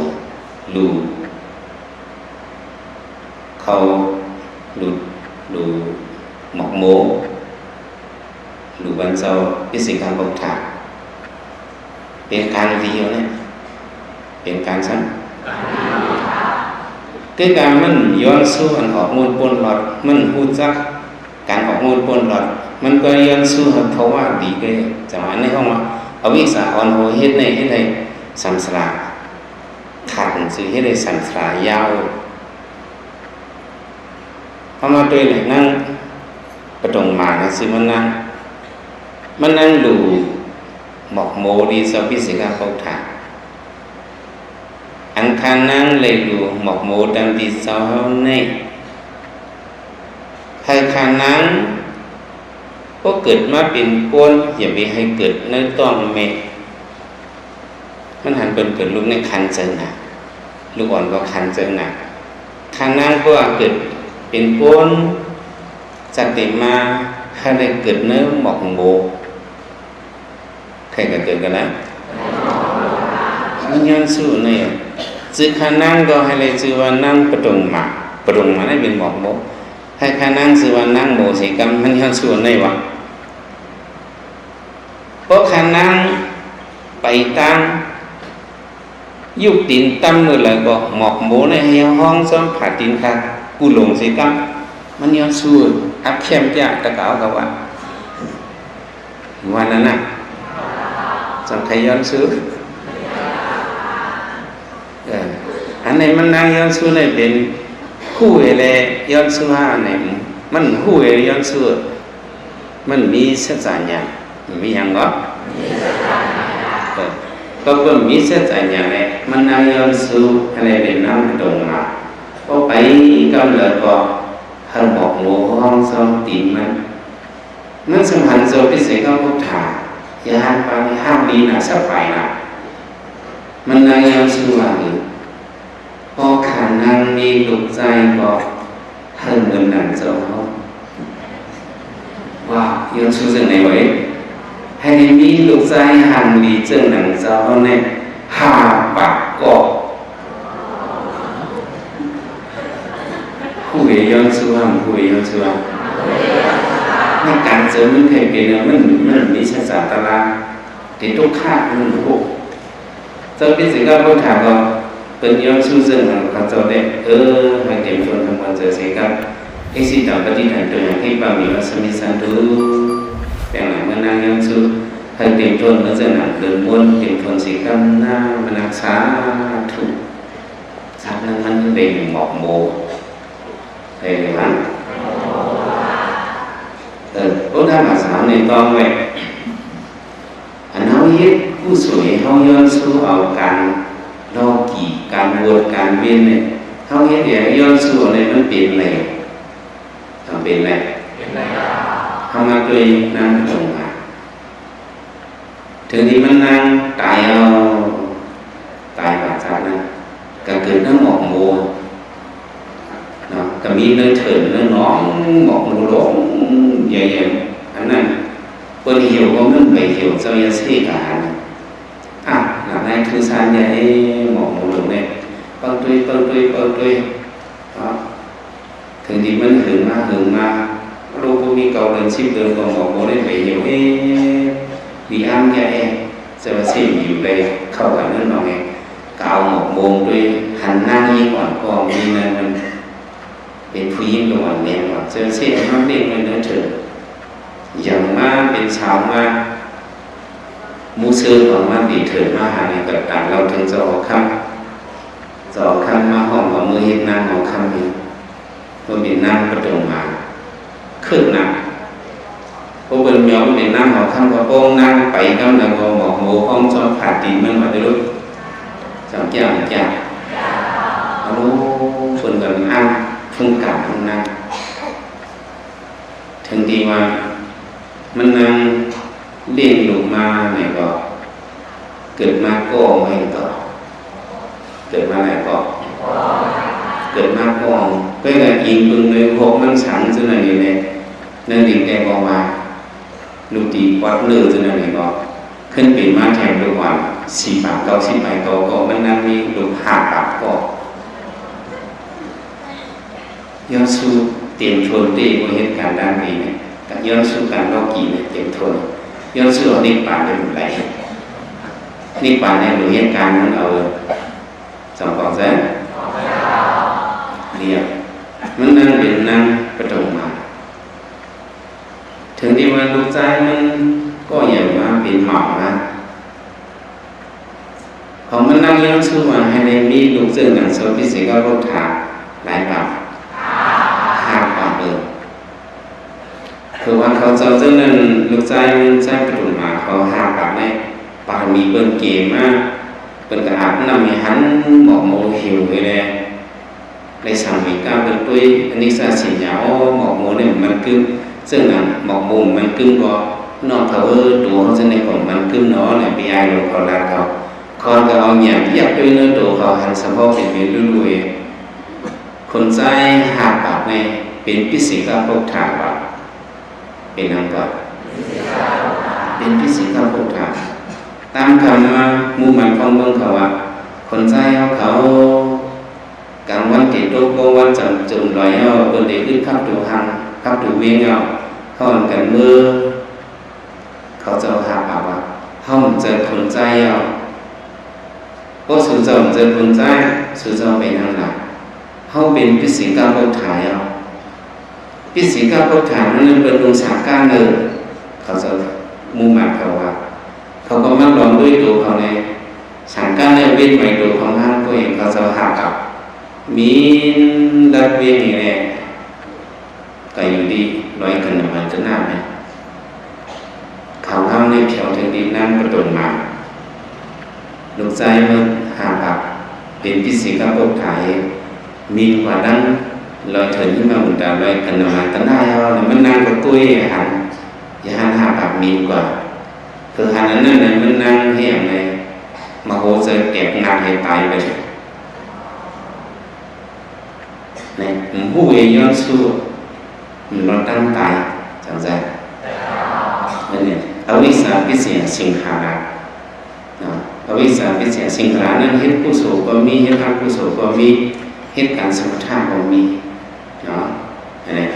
ລູ ເຂົາ ລູ ລູໝອກໂມ ລູບັນເຈົ້າ ປິດສິກຂາບົກຖາ ເປັນການດີຢູ່ນະ ເປັນການສັງ ຄືການມັນຍ້ອນຊູ່ອັນອອກມູນປົ້ນລອດ ມັນຮູ້ຈັກການອອກມູນປົ້ນລອດ ມັນກໍຍ້ອນຊູ່ໃຫ້ພາວະດີເກີດ ຈັ່ງວ່າອັນນີ້ເຮົາວ່າ ອະວິຊຊາອ່ອນໂຫເຮັດໃຫ້ ເຮັດໃຫ້ສັງສາລາຂາດ ມັນຊິເຮັດໃຫ້ສັງສາລາຍາວ. ເຮົາມາຕົວເອງນະ ນັ່ງປະຕົງມານະ ຊື່ມັນນັ່ງ ມັນນັ່ງດູໝອກໂມດີເຈົ້າ ປິດສິກຂາບົກຖາ ອັນຂ້ານັ່ງໄດ້ດູໝອກໂມຕາມທີ່ເຈົ້າເຮົາໃນ ໃຫ້ຂ້ານັ່ງ ບໍ່ເກີດມາເປັນຄົນ ຢ່າໄປໃຫ້ເກີດໃນທ້ອງແມ່ ມັນຫັນເປັນເກີດລູກໃນຄັນເຈົ້ານະ ລູກອ່ອນກໍຄັນເຈົ້ານະ ຂ້ານັ່ງກໍວ່າເກີດເປັນຄົນ ຈັກໄດ້ມາ ໃຫ້ໄດ້ເກີດໃນໝອກໂມ ໃຜກໍເກີດກັນລະ ມັນຍ້ອນຊູ່ໃນ ຊື່ຂ້ານັ່ງກໍໃຫ້ໄດ້ຊື່ວ່ານັ່ງປະຕົງມາ ປະຕົງມານີ້ເປັນໝອກໂມ ໃຫ້ຂ້ານັ່ງຊື່ວ່ານັ່ງໂມເສຍກຳ ມັນຍ້ອນຊູ່ໃນວະ ເພາະຂ້ານັ່ງໄປຕາມ ຍຸບຕີນຕ່ຳມື້ໃດກໍໝອກໂມໃນໃຫ້ຮ້ອງຊ້ອມຜາຕີນຂາດ ກູຫຼົງເສຍກຳ ມັນຍ້ອນຊູ່ ອັບແຄມຈະຕະກາວກະວ່າ ວ່ານັ້ນນະ ສັງໄຄຍ້ອນຊູ່ ເອີ ອັນນີ້ມັນນັ່ງຍ້ອນຊູ່ໃນເປັນ ຮູ້ແລະຍ້ອນຊູ່ ອັນນີ້ມັນຮູ້ແລະຍ້ອນຊູ່ ມັນມີສັດຈະຍານ ມີຫຍັງເນາະ ເອີ ກໍເພິ່ນມີສັດຈະຍານແຫຼະ ມັນນັ່ງຍ້ອນຊູ່ ອັນນີ້ເປັນນາມປະຕົງມາ ພໍໄປກຳເລີດກໍໃຫ້ໝອກໂມຮ້ອງສອງຕີນມັນ ມັນສຳພັນໂສພິເສກະພຸດທາ ຢ່າຫັນປານຫ້າມດີນະ ສະບາຍນະ ມັນນັ່ງຍ້ອນຊູ່ວ່າ ເອີ ພໍຂ້ານັ່ງມີລູກຊາຍກໍ ໃຫ້ເໝືອນດັ່ງເຈົ້າເຮົາ ວ່າຍ້ອນຊູ່ຈັ່ງໃດເວີຍ ໃຫ້ໄດ້ມີລູກຊາຍຮັ່ງດີເຊິ່ງດັ່ງເຈົ້າເຮົາແນ່ ຫ້າປາກກໍ ຮູ້ເວຍ້ອນຊູ່ ຫ້າມຮູ້ເວຍ້ອນຊູ່ ໃນການເສີມມັນໃຫ້ເປັນ ມັນ ມັນມີສັດຈະຕະລາ ເປັນທຸກຂະ ມັນທຸກ ເຈົ້າພິເສກະພຸດທາກໍເປັນຍ້ອນຊູ່ເຊິ່ງຂອງເຈົ້າແດ່ ເອີ ໃຫ້ເຕັມທົນທັງມວນເຈົ້າເສຍກັບ ເອຊິຕັງປະຕິທັນຕຸ ຍັງຄິປາມິມະສະມິສັນຕຸ ແປງໃນເມື່ອນາງຍ້ອນຊູ່ ໃຫ້ເຕັມທົນເມື່ອເຊິ່ງນາງເດີນວົນ ເຕັມທົນເສຍກັບນາມະນາ ສາທຸ ສາທຸ ນັ້ນມັນເປັນໝອກໂມ ເຫັນບໍ່? ເອີ ພຸດທະພາສາໃນຕ້ອງໄວ້ ອັນເຮົາເຮັດກຸສົນ ເຮົາຍ້ອນຊູ່ເອົາການລໍກີ ການວົນ ການວຽນນີ້ ເຮົາເຮັດໃຫ້ຍ້ອນຊູ່ເອົານີ້ ມັນເປັນແລ້ວ ຕ້ອງເປັນແລ້ວ ເຮົາມາດ້ວຍນາມຕົງມາ ເຖິງທີ່ມັນນາງຕາຍເອົາ ຕາຍປາສາດນັ້ນ ກໍເກີດໃນໝອກໂມ ເນາະ ກໍມີໃນເຖິນໃນໜອງ ໝອກໂມຫຼວງໃຫຍ່ໆ ອັນນັ້ນ ເພິ່ນຫິວກໍເງິນໄປຫິວເຈົ້າຍາເຊກະຫັນ ອາ ນາງນາຍຄືຊານໃຫຍ່ ໝອກໂມຫຼວງແນ່ ເປີດຕຸ້ຍ ເປີດຕຸ້ຍ ເປີດຕຸ້ຍ ເນາະ ເຖິງທີ່ມັນເຫິງມາ ເຫິງມາ ໂລກບໍ່ມີເກົ້າເດືອນ ສິບເດືອນ ກໍໝອກໂມໄດ້ໄປຫິວ ເອ ມີອາມແກ່ ເຈົ້າວ່າຊິຢູ່ໄດ້ເຂົ້າກັນນັ້ນເນາະ ກະເອົາໝອກໂມດ້ວຍ ຫັນນາງຍິງອ່ອນກໍມີນັ້ນມັນ ເປັນຜູ້ຍິງກໍອ່ອນແອງວ່າ ເຈົ້າເຊຍມາເລັງໄວ້ເນີເທີ້ນ ຢ່າງມາເປັນສາວມາ ໝູ່ເຊີນອອກມາດີເທີ້ນມາຫານີ້ກໍຕາມເລົ່າເຖິງເຈົ້າຫໍຄຳ ເຈົ້າຫໍຄຳມາຮ້ອງວ່າ ມື້ເຮັດນາງຫໍຄຳນີ້ ເພິ່ນເປັນນາງປະຕົງມາ ຄຶກໜັກ ພວກເພິ່ນຍອມເປັນນາງຫໍຄຳ ກໍປ້ອງນາງໄປນຳ ແລ້ວກໍໝອກໂມຂອງຈອມຜາຕີນມັນວ່າເດີ ຈຳແກ້ວຈຳແກ້ວ ໂອ້ ເພິ່ນກໍອ້າງທຸງການຂອງນາງ ເຖິງທີ່ວ່າມັນນາງລ້ຽງລູກມານີ້ກໍ ເກີດມາກໍແມ່ນກໍ ເກີດມາຫຼາຍກໍ ເກີດມາກໍ ເພິ່ນກໍອີງເບິ່ງໂດຍພວກມັນສັງ ຈັ່ງນັ້ນນີ້ແຫຼະ ນາງດິງແກ້ວບອກວ່າ ລູກຕີປອດເນີ ຈັ່ງນັ້ນນີ້ກໍ ຂຶ້ນເປັນມາແທນລູກອ່ອນ ສີ່ປາກເກົ້າສິບປາຍກໍ ກໍມັນນາງມີລູກຫ້າປາກກໍ ຍ້ອນສູ້ເຕັມທົນເດ້ ບໍ່ເຮັດການດຳດີນີ້ ກໍຍ້ອນສູ້ການລອກກີນີ້ເຕັມທົນ ຍ້ອນສູ້ເອົານິບປານໄດ້ບໍ່ໄດ້ ນິບປານນີ້ບໍ່ເຮັດການມັນເອົາ ສອງກອງແສນ ລຽບ ມັນນາງເປັນນາງປະຖົມມາ ເຖິງທີ່ວ່າລູກຊາຍມັນກໍຍັງມາເປັນໝໍນະ ເພາະມັນນັກຍ້ອນສູ້ວ່າໃຫ້ໄດ້ມີລູກເຊິ່ງກັນ ສອງ ພິເສກະໂພດທາ ຫຼາຍປາກ ຫ້າປາກເລີຍ ຄືວ່າເຂົາເຈົ້າເຊິ່ງນັ້ນ ລູກຊາຍ ລູກຊາຍປະຖົມມາເຂົາຫ້າປາກໃນ ບາດມີເພິ່ນເກມາ ເພິ່ນກໍອາບນ້ຳໃຫ້ຫັນ ໝອກໂມຫິວຢູ່ແລ້ວ ໄດ້ສັງເວກາເພິ່ນດ້ວຍອະນິກສາສິນຍາ ໂອ້ ໝອກໂມນີ້ມັນກຶ້ງ ເຊິ່ງນັ້ນໝອກໂມມັນກຶ້ງບໍ່ ນ້ອງເຖົ້າເອີຍ ໂຕເຮົາຈັ່ງໃດກໍມັນກຶ້ງເນາະ ແລ້ວໄປອາຍລົມເຂົາລາດເຂົາ ຄອນກໍເອົາຫຍ້າຢຽບດ້ວຍເນື້ອໂຕເຂົາ ຫັນສະເພາະເປັນເວລຸລຸຍ ຄົນຊາຍຫ້າປາກນີ້ເປັນພິເສກະໂພດທາ ເປັນຫຍັງກໍ ເປັນພິເສກະໂພດທາ ຕາມຄຳວ່າໝູ່ໝັດຂອງເມືອງເຂົາວ່າ ຄົນຊາຍເຮົາເຂົາ ກາງວັນທີ່ຕົກບໍ່ວັນຈຳຈຸມລອຍເຮົາ ເພິ່ນໄດ້ອຶດຄັບຕູຮັງ ຄັບຕູວຽງເຮົາ ເຂົາອັນກັນເມືອ ເຂົາເຈົ້າຫາປາກວ່າ ເຮົາບໍ່ເຈີຄົນຊາຍເຮົາ ເພາະສູເຈົ້າບໍ່ເຈີຄົນຊາຍ ສູເຈົ້າເປັນຫຍັງລະ ເຮົາເປັນພິເສກະໂພດທາເຮົາ ພິເສກະໂພດທານັ້ນເປັນອົງສາກາເນີ ເຂົາເຈົ້າໝູ່ໝັດເຂົາວ່າ ເຂົາກໍມາລອງດ້ວຍໂຕເຂົາແດ່ ສາກາເນີເວັນໄວ້ໂຕຂອງເຮົາ ກໍເຫັນເຂົາເຈົ້າຫາກັບ ມີນລັດວຽງນີ້ແຫຼະ ກໍຢູ່ທີ່ລອຍກັນນະມານຕະນາແມ່ນ ເຂົາເຮົານີ້ແຖວເທິງດິນນາງປະຕົນມາ ລູກຊາຍເມືອງຫາກັບ ເປັນພິເສກະໂພດທາ ມີນກວ່າດັ່ງລອຍເທີນທີ່ມາອຸນຕາລອຍກັນນະມານຕະນາເຮົາ ແລ້ວມັນນາງກໍຕຸ້ຍອາຫານ ຍາຫານຫາປາກມີນກວ່າ ຄືຫານອັນນັ້ນນະ ມັນນາງແຮງໃນ ມະໂຫໃຈແຕກງາດໃຫ້ຕາຍໄປ ໃນ ຮູ້ເອຍ້ອນສູ້ ມັນລອດຕັ້ງຕາຍ ຈັ່ງຊັ້ນ ນັ້ນແຫຼະ ອະວິຊາພິເສຍສິງຂາລະ ເນາະ ອະວິຊາພິເສຍສິງຂາລະນັ້ນ ເຮັດກຸສົນກໍມີ ເຮັດອະກຸສົນກໍມີ ເຮັດການສະໝັດທະກໍມີ ເນາະ ອັນນີ້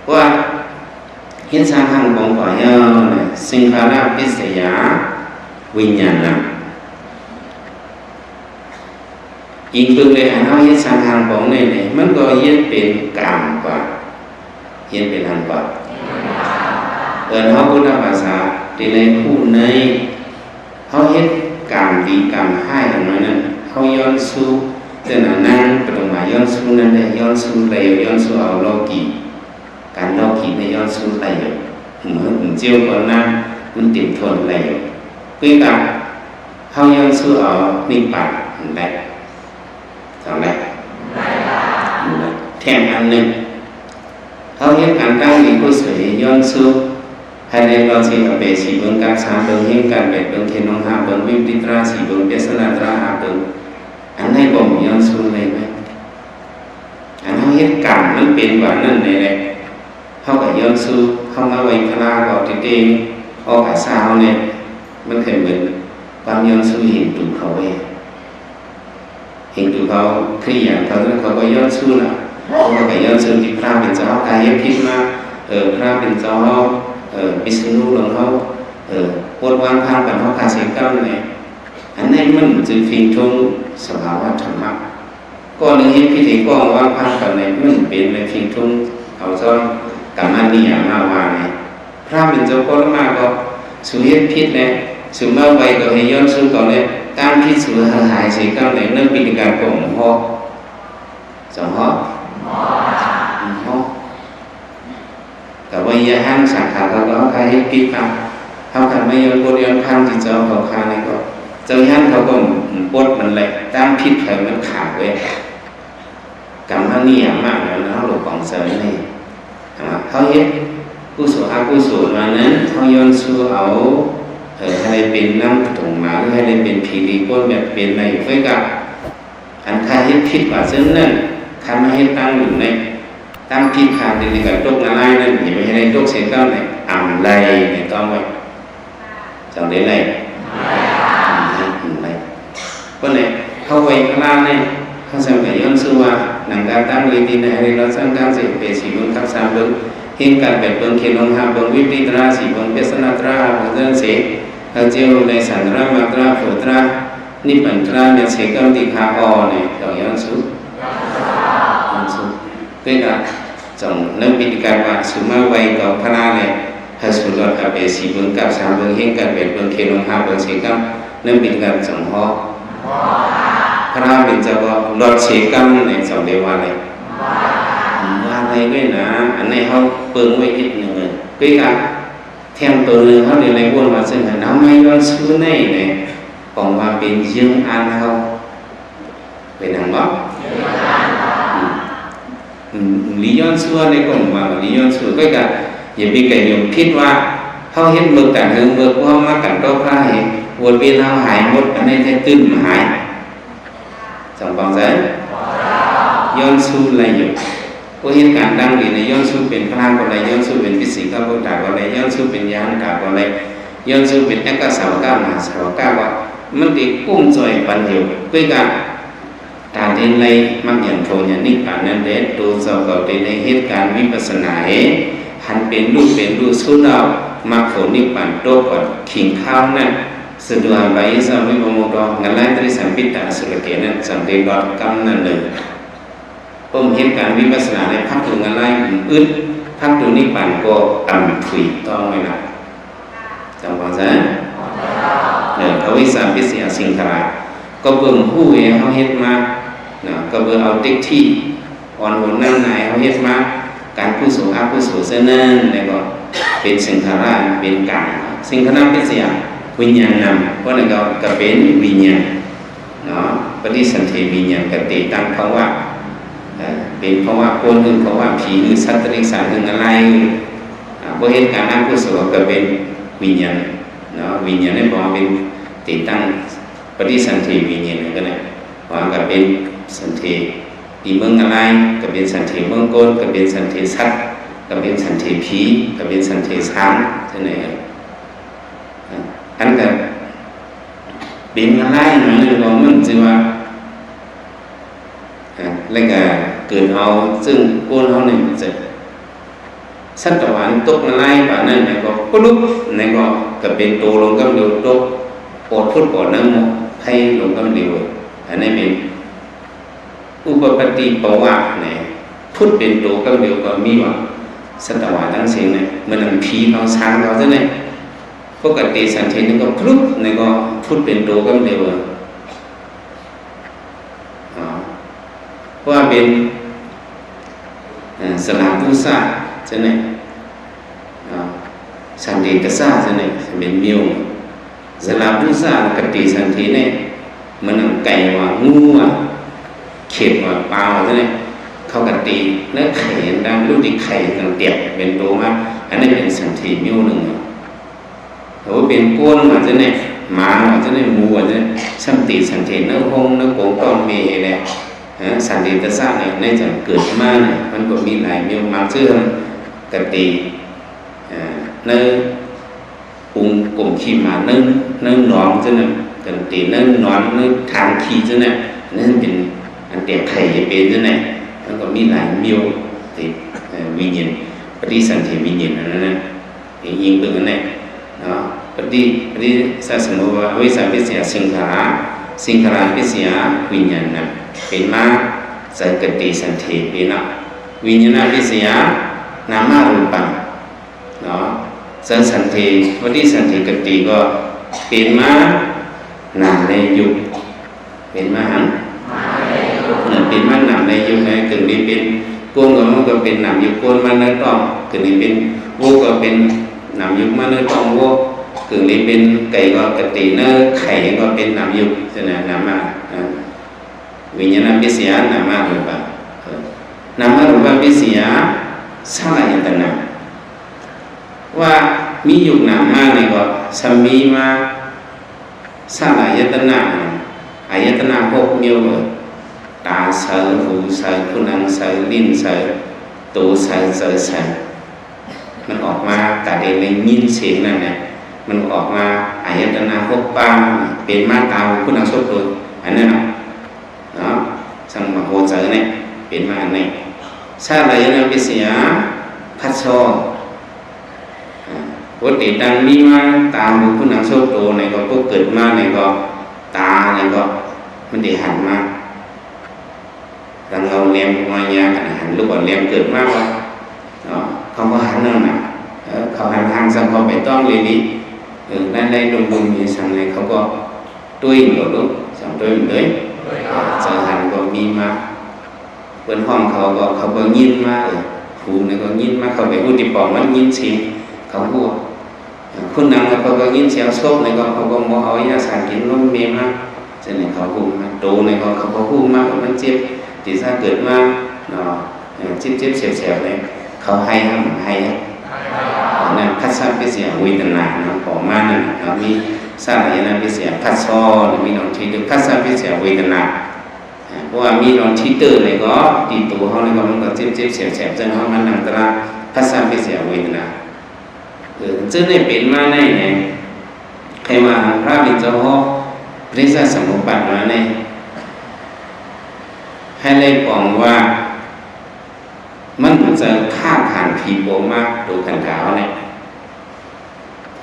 ເພາະວ່າເຮັດສ້າງຮັງຂອງຂ້ອຍເອົານະ ສິງຂາລະພິເສຍວິນຍານະ ອີງເບິ່ງໃນອັນເຮົາເຮັດສັງຂານຂອງໃນນີ້ ມັນກໍເຮັດເປັນກາມກວ່າ ເຮັດເປັນອັນກວ່າ ເອີ້ນເຮົາພຸດທະພາສາ ທີ່ໃນຜູ້ໃນ ເຮົາເຮັດກາມດີກາມຮ້າຍຫຍັງໜ້ອຍນັ້ນ ເຮົາຍ້ອນຊູ້ ເຊັ່ນນາງປະທຸມມາຍ້ອນຊູ້ນັ້ນໄດ້ ຍ້ອນຊູ້ໄດ້ ຍ້ອນຊູ້ເອົາໂລກີ ການເລົ່າຜິດໃນຍ້ອນຊູໄຫຼຢູ່ ເມື່ອເຈົ້າກ່ອນນາງ ມັນເຕັມທົນໄຫຼຢູ່ ຄືກັບເຮົາຍ້ອນຊູເອົານິບບານໄດ້ ເອົາໄດ້ ແຖມອັນໜຶ່ງ ເຮົາເຮັດການຕັ້ງດີກຸສົນຍ້ອນຊູ ພາຍໃນຕອນທີ່ເອົາໄປສີ່ເບິ່ງ ການສາມເບິ່ງ ແຫ່ງການແປດເບິ່ງ ເຂດໜອງຫ້າເບິ່ງ ວິປະຕິຕຣາສີ່ເບິ່ງ ເປສະນາຕຣາຫ້າເຍ້າເບິ່ງ ອັນໃດບໍ່ຍ້ອນຊູໄດ້ໄໝ? ອັນເຮົາເຮັດກຳມັນເປັນວ່ານັ້ນແຫຼະ ເຮົາກໍຍ້ອນຊູ ເຮົາມາໄຫວ້ພະລາກໍຕິເຕງ ອອກອາສາເຮົານີ້ ມັນເຄີຍເໝິດ ຄວາມຍ້ອນຊູເຫັນຕູເຂົາເອງ ເຫັນຕູເຂົາຄຣິສຕຽນ ເຂົາ ເຂົາກໍຍ້ອນຊູລະ ເຂົາກໍຍ້ອນຊູທີ່ພະເປັນເຈົ້າ ເຮົາກາຍເຮັດຜິດມາ ເອີ ພະເປັນເຈົ້າເຮົາ ເອີ ພິສນຸໂລກເຮົາ ເອີ ປົດວາງທາງປັນເຮົາກາເສຍກຳນີ້ ອັນນີ້ມັນຄືເປັນທຸງສະພາວະທຳມະ ກໍໜຶ່ງເຮັດຜິດໃຫ້ກ້ອງວາງພາບກັນໃນ ມັນເປັນໃນພິງທຸງ ເອົາຊ້ອນກຳມະນິຍາມະວ່າໃນ ພະເປັນເຈົ້າກໍລະມາກໍ ສູເຮັດຜິດແລ້ວ ສູມາໄຫວ້ກໍໃຫ້ຍ້ອນຊູເຂົາແລ້ວ ຕາມຜິດສູໃຫ້ຫາຍເສຍກັບໃນ ໃນພິທີການກໍບໍ່ເຮົາະ ສອງເຮົາະ ເຮົາະ ກໍວ່າຢ່າຫັນສັງຂາເຂົາ ກໍເຮົາຂ້າເຮັດຜິດມາ ເຮົາຂ້າມາຍ້ອນບົດຍ້ອນພັນທີ່ເຈົ້າເຂົາຂ້ານີ້ກໍ ເຈົ້າຢ້ານເຂົາກໍປົດມັນແຫຼະ ຕາມຜິດໃຜມັນຂາດເວີຍ ກຳມະນິຍາມະແລ້ວເຮົາຫຼົບຂອງເຈົ້ານີ້ ເຮົາເຮັດກຸສົນອະກຸສົນມານັ້ນ ເຮົາຍ້ອນຊູເອົາ ເອີ ໃຫ້ໄດ້ເປັນນຳຕົງມາ ຫຼື ໃຫ້ໄດ້ເປັນຜີດີຄົນແບບເປັນໄດ້ເວີຍກະ ອັນຂ້າເຮັດຜິດວ່າເຊັ່ນນັ້ນ ຂ້າມາເຮັດຕັ້ງຢູ່ໃນ ຕາມຜິດຂ້າທີ່ໃນການຕົກນະລາຍນັ້ນ ຢ່າໄປໃຫ້ໄດ້ຕົກເສຍກັບໃນ ອຳໄລໃນຕ້ອງໄວ້ ຈັ່ງໄດ້ໄລ່ ອຳໄລ ອຳໄລ ເພາະໃນເຮົາໄຫວ້ພະລາໃນ ເຮົາສຳກະຍ້ອນຊື່ວ່າ ນັງກາຕັງ ເວທິນາ ເຮລະສັງກັງ ເສເປສີເບິ່ງກັບສາມເບິ່ງ ເຮງກັນແປດເບິ່ງ ເຄໂນງຫ້າເບິ່ງ ວິປະຕິຕະລາສີ່ເບິ່ງ ເປສະນະຕະລາຫ້າເບິ່ງ ເຊິ່ງເສ ເຮົາເຈົ້າໃນສັນຕະລາ ມາຕະລາ ໂພຕະລາ ນິບບັນຕະລາ ແມ່ນເສກຳຕິຄາອອໃນ ຕ້ອງຍ້ອນຊູ ຍ້ອນຊູ ເປັນການ ຈັ່ງນັ້ນເປັນການວ່າສຸມາໄວຕໍ່ພະລາແລະ ພະສຸລອດອາເປສີເບິ່ງກັບສາມເບິ່ງເຮງກັນແປດເບິ່ງເຄລົງຫ້າເບິ່ງເສກັບ ນັ້ນເປັນການສັງເຮາະ ພະລາເປັນເຈົ້າກໍລອດເສກັບໃນສອງເດວາໄລ ວ່າໄລດ້ວຍນະ ອັນນີ້ເຮົາເບິ່ງໄວ້ອີກໜຶ່ງເລີຍ ຄືກັນ ແທມໂຕໜຶ່ງເຮົາໄດ້ໄລ່ວົນມາເຊິ່ງຫັ້ນ ເຮົາມາຍ້ອນຊູໃນ ຂອງວ່າເປັນເຢິງອານເຮົາ ເປັນຫຍັງບໍ່? ອືມ ອືມ ລີຍ້ອນຊົ່ວໃນກົມວ່າລີຍ້ອນຊົ່ວ ກໍກະຢ່າໄປກະຍົງຜິດວ່າ ເຮົາເຮັດເບີກກັນເຮີເບີກ ພວກເຮົາມາກັນຕໍ່ພະໃຫ້ ວຽນເຮົາຫາຍໝົດ ອັນນີ້ແທ້ຕື່ມຫາຍ ສອງປອງໃສ ຍ້ອນຊູໄລຢູ່ ຜູ້ເຮັດການດັ່ງດີໃນຍ້ອນຊູເປັນພະລາກໍໄດ້ ຍ້ອນຊູເປັນພິເສກະບຸດຕາກໍໄດ້ ຍ້ອນຊູເປັນຍະຫັນຕາກໍໄດ້ ຍ້ອນຊູເປັນເອກະສາວະກະ ມະຫາສາວະກະກໍ ມັນຕິກຸ້ມຈ່ອຍປັນຢູ່ ຄືກັນ ການເຮັດໄລມັກຍັງໂທຍານິບານນັ້ນແຫຼະ ໂຕເຈົ້າກໍໄດ້ເຮັດການວິປັດສະນາເອ ຫັນເປັນຮູບເປັນຮູບສຸດແລ້ວ ມັກໂທນິບານຕົກກ່ອນ ຄີງຄາວນັ້ນ ສະດຸຫາໄປສະວິປະໂມໂຕ ງານລາຍຕະລິສຳປິດຕາສຸລະເກນັ້ນ ສັນຕິລອດກຳນັ້ນເລີຍ ເພິ່ນເຮັດການວິປັດສະນາໃນພັກໂຕງານລາຍອຶດ ພັກໂຕນິບານກໍອຳຜຸຍຕ້ອງໄວ້ນະ ຈຳຟັງຊະ ເອີ ອະວິຊາພິສຍາສິງຂາລາ ກໍເບິ່ງຮູ້ໃຫ້ເຮົາເຮັດມານະ ກໍເບິ່ງເອົາຕິດທິ ອ່ອນໂຫນນຳນາຍເຮົາເຮັດມາ ການກຸສົນອະກຸສົນເຊັ່ນນັ້ນ ແລ້ວກໍເປັນສິງຂາລາເປັນກາງ ສິງຂາລາພິສຍາວິນຍານນຳ ເພາະນັ້ນກໍ ກໍເປັນວິນຍານ ເນາະ ປະຕິສັນເຖວິນຍານກະຕິຕັງພະວະ ເອີ ເປັນພະວະຄົນ ຫຼື ພະວະຜີ ຫຼື ສັດຕະລິກສານ ຫຼື ອາໄລ ອາ ບໍ່ເຮັດການອະກຸສົນກະເປັນວິນຍານເນາະ ວິນຍານໃນພະວະເປັນຕິຕັງປະຕິສັນເຖວິນຍານກະໄດ້ ພະວະກະເປັນສັນເຖທີ່ເມືອງອາໄລ ກະເປັນສັນເຖເມືອງກົນ ກະເປັນສັນເຖສັດ ກະເປັນສັນເຖຜີ ກະເປັນສັນເຖສາງ ຈັ່ງໃດ ອັນກະເປັນມາຫຼາຍໜ້ອຍໜຶ່ງກໍມັນຊິວ່າ ແລ້ວກະເກີດເອົາເຊິ່ງຄົນເຮົານີ້ຈະ ສັດຕະວານຕົກມາຫຼາຍປານນັ້ນ ແລ້ວກໍປຸບ ແລ້ວກໍ ກະເປັນໂຕລົງກຳດຽວ ຕົກປອດພຸດປອດນ້ຳໄພລົງກຳດຽວ ອັນນີ້ແມ່ນ ອຸປະປາຕິປະຫວັດແນ ພຸດເປັນໂຕກຳດຽວກໍມີວ່າ ສັດຕະວາທັງເສັງແນ ເໝືອນໜັງຜີເຮົາຊ້າງເຮົາຈັ່ງໃດ ປົກກະຕິສັນເຖນີ້ກໍພະລຸບ ແລ້ວກໍພຸດເປັນໂຕກຳດຽວ ເອີ ເພາະວ່າເປັນ ເອີ ສະລາປູຊາຈັ່ງໃດ ເອີ ສັນເດຕະຊາຈັ່ງໃດ ເປັນມິວ ສະລາປູຊາກະຕິສັນເຖນີ້ ເໝືອນໜັງໄກ່ວ່າ ງູວ່າ ເຂດວ່າ ປາວ່າ ຈັ່ງໃດ ເຂົາກະຕິໃນໄຂ່ຕ່າງ ລູກທີ່ໄຂ່ຕ່າງແຕກເປັນໂຕມາ ອັນນັ້ນເປັນສັນເຖມິວໜຶ່ງ ໂຕເປັນຄົນວ່າຈັ່ງໃດ ໝາວ່າຈັ່ງໃດ ໝູວ່າຈັ່ງໃດ ສຳຕິສັນເຖ ໃນໂຮງໃນກົງຕ້ອງມີແຫຼະ ເອີ ສັນເດຕະຊານີ້ ໃນຈັງເກີດມານີ້ ມັນກໍມີຫຼາຍມິວ ບາງເທື່ອກະຕິ ເອີ ໃນ ປຸງກົມຂີ້ໝາ ໃນ ໃນໜອງຈັ່ງນັ້ນ ກັນຕິ ໃນໜອນ ໃນທາງຂີ້ຈັ່ງນັ້ນ ນັ້ນເປັນອັນແຕກໄຂ່ຈະເປັນຈັ່ງນັ້ນ ມັນກໍມີຫຼາຍມິວ ຕິ ເອີ ວິນຍານ ປະຕິສັນເຖວິນຍານ ອັນນັ້ນນະ ອີງເບິ່ງອັນນັ້ນເນາະ ປະຕິ ປະຕິສະສົມມຸດວ່າ ອະວິຊາພິສຍາສິງຂາລາ ສິງຂາລາພິສຍາວິນຍານນະ ເປັນມາ ໃຈກະຕິສັນເຖເປນະ ວິນຍານະປະຕິສະຍາ ນາມະຮູປັງ ເນາະ. ໃຈສັນເຖ ປະຕິສັນເຖກະຕິກໍເປັນມານາມແລະຮູບ ເປັນມາຫຍັງ? ເອີ ເປັນມານາມແລະຮູບນະ. ເກີດນີ້ເປັນ ໂກນກໍມັນກໍເປັນນາມຢູບ ໂກນມາເນີຕອງ ເກີດນີ້ເປັນໂວກໍເປັນນາມຢູບມາເນີຕອງໂວ ເກີດນີ້ເປັນໄກ່ກໍກະຕິເນີ ໄຂ່ກໍເປັນນາມຢູບ ຊັ້ນນະ ນາມະ ນະ ວິນຍານະປະຕິສະຍາ ນາມະຮູບະ ເອີ ນາມະຮູບະປະຕິສະຍາ ສາລາຍະຕະນະ ວ່າມີຢູບນາມມານີ້ກໍ ສາມີມາ ສາລາຍະຕະນະ ອາຍະຕະນະຫົກ ມີຢູ່ ຕາໃສ ຫູໃສ ຜູໜັງໃສ ລີ້ນໃສ ໂຕໃສ ໃຈໃສ ມັນອອກມາ ຕາໄດ້ຍິນສຽງນັ້ນແຫຼະ ມັນອອກມາ ອາຍະຕະນະຫົກປາງ ເປັນມາຕາຫູ ຜູໜັງ ໂສດ ໂຕ ອັນນັ້ນນະ ເນາະ ສັງມາຫົວໃຈນີ້ ເປັນມາອັນນີ້ ສາລາຍະຕະນະປະຕິສະຍາ ພັດຊອ ອາ ໂອເຕຕັງ ມີມາຕາຫູ ຜູໜັງ ໂສດ ໂຕ ໃນກໍ ພວກເກີດມາໃນກໍ ຕາໃນກໍ ມັນໄດ້ຫັນມາ ດັ່ງເຮົາແນມມາຍາກັນ ຫັນລູກອ່ອນແລມເກີດມາກໍ ເນາະ ເຂົາກໍຫັນເອົານະ ເອີ ເຂົາຫັນທາງ ສັງເຂົາໄປຕ້ອງເລີຍນີ້ ເອີ ນັ້ນໄດ້ລົງບຸນມີສັງໃນ ເຂົາກໍ ຕຸ້ຍໂດດລູກ ສອງຕຸ້ຍມັນຕຸ້ຍ ເຈົ້າຫັນກໍມີມາ ເພິ່ນຮ້ອງເຂົາກໍ ເຂົາກໍຍິນມາ ເອີ ຫູນີ້ກໍຍິນມາ ເຂົາໄປຮູ້ຕິປອງມັນຍິນສຽງ ເຂົາຮູ້ ເອີ ຜູໜັງເຂົາກໍຍິນສຽງສົບນີ້ກໍ ເຂົາກໍບໍ່ເອົາຢາສາກິນນົມແມ່ມາ ຈັ່ງນີ້ເຂົາຮູ້ມາ ໂຕນີ້ກໍ ເຂົາກໍຮູ້ມາວ່າມັນເຈັບ ຕິສາເກີດມາເນາະ ເອີ ເຈັບໆແສບໆນີ້ ເຂົາໄຫ້ຫາ ໄຫ້ຫາ ອັນນັ້ນ ພັດສະປະຕິສະຍາເວທະນາເນາະ ປະມານນັ້ນເນາະ ມີສາລາຍະຕະນະປະຕິສະຍາ ພັດຊອ ມີລອງທີເຕີ ພັດສະປະຕິສະຍາເວທະນາ ອາ ເພາະວ່າມີລອງທີເຕີແລ້ວກໍ ທີ່ໂຕເຮົານີ້ກໍ ມັນກໍເຈັບໆແສບໆ ຈັ່ງເຮົາມານັ່ງຕາລາ ພັດສະປະຕິສະຍາເວທະນາ ເອີ ຈຶ່ງໄດ້ເປັນມາໃນ ໃນ ໃຜວ່າພະເປັນເຈົ້າຮອກ ປະຕິສະສະມຸດປັດມາໃນ ໃຫ້ໄດ້ປອງວ່າ ມັນຈະພາກຖານຜີປົງມາ ໂຕຂັນທາເຮົານີ້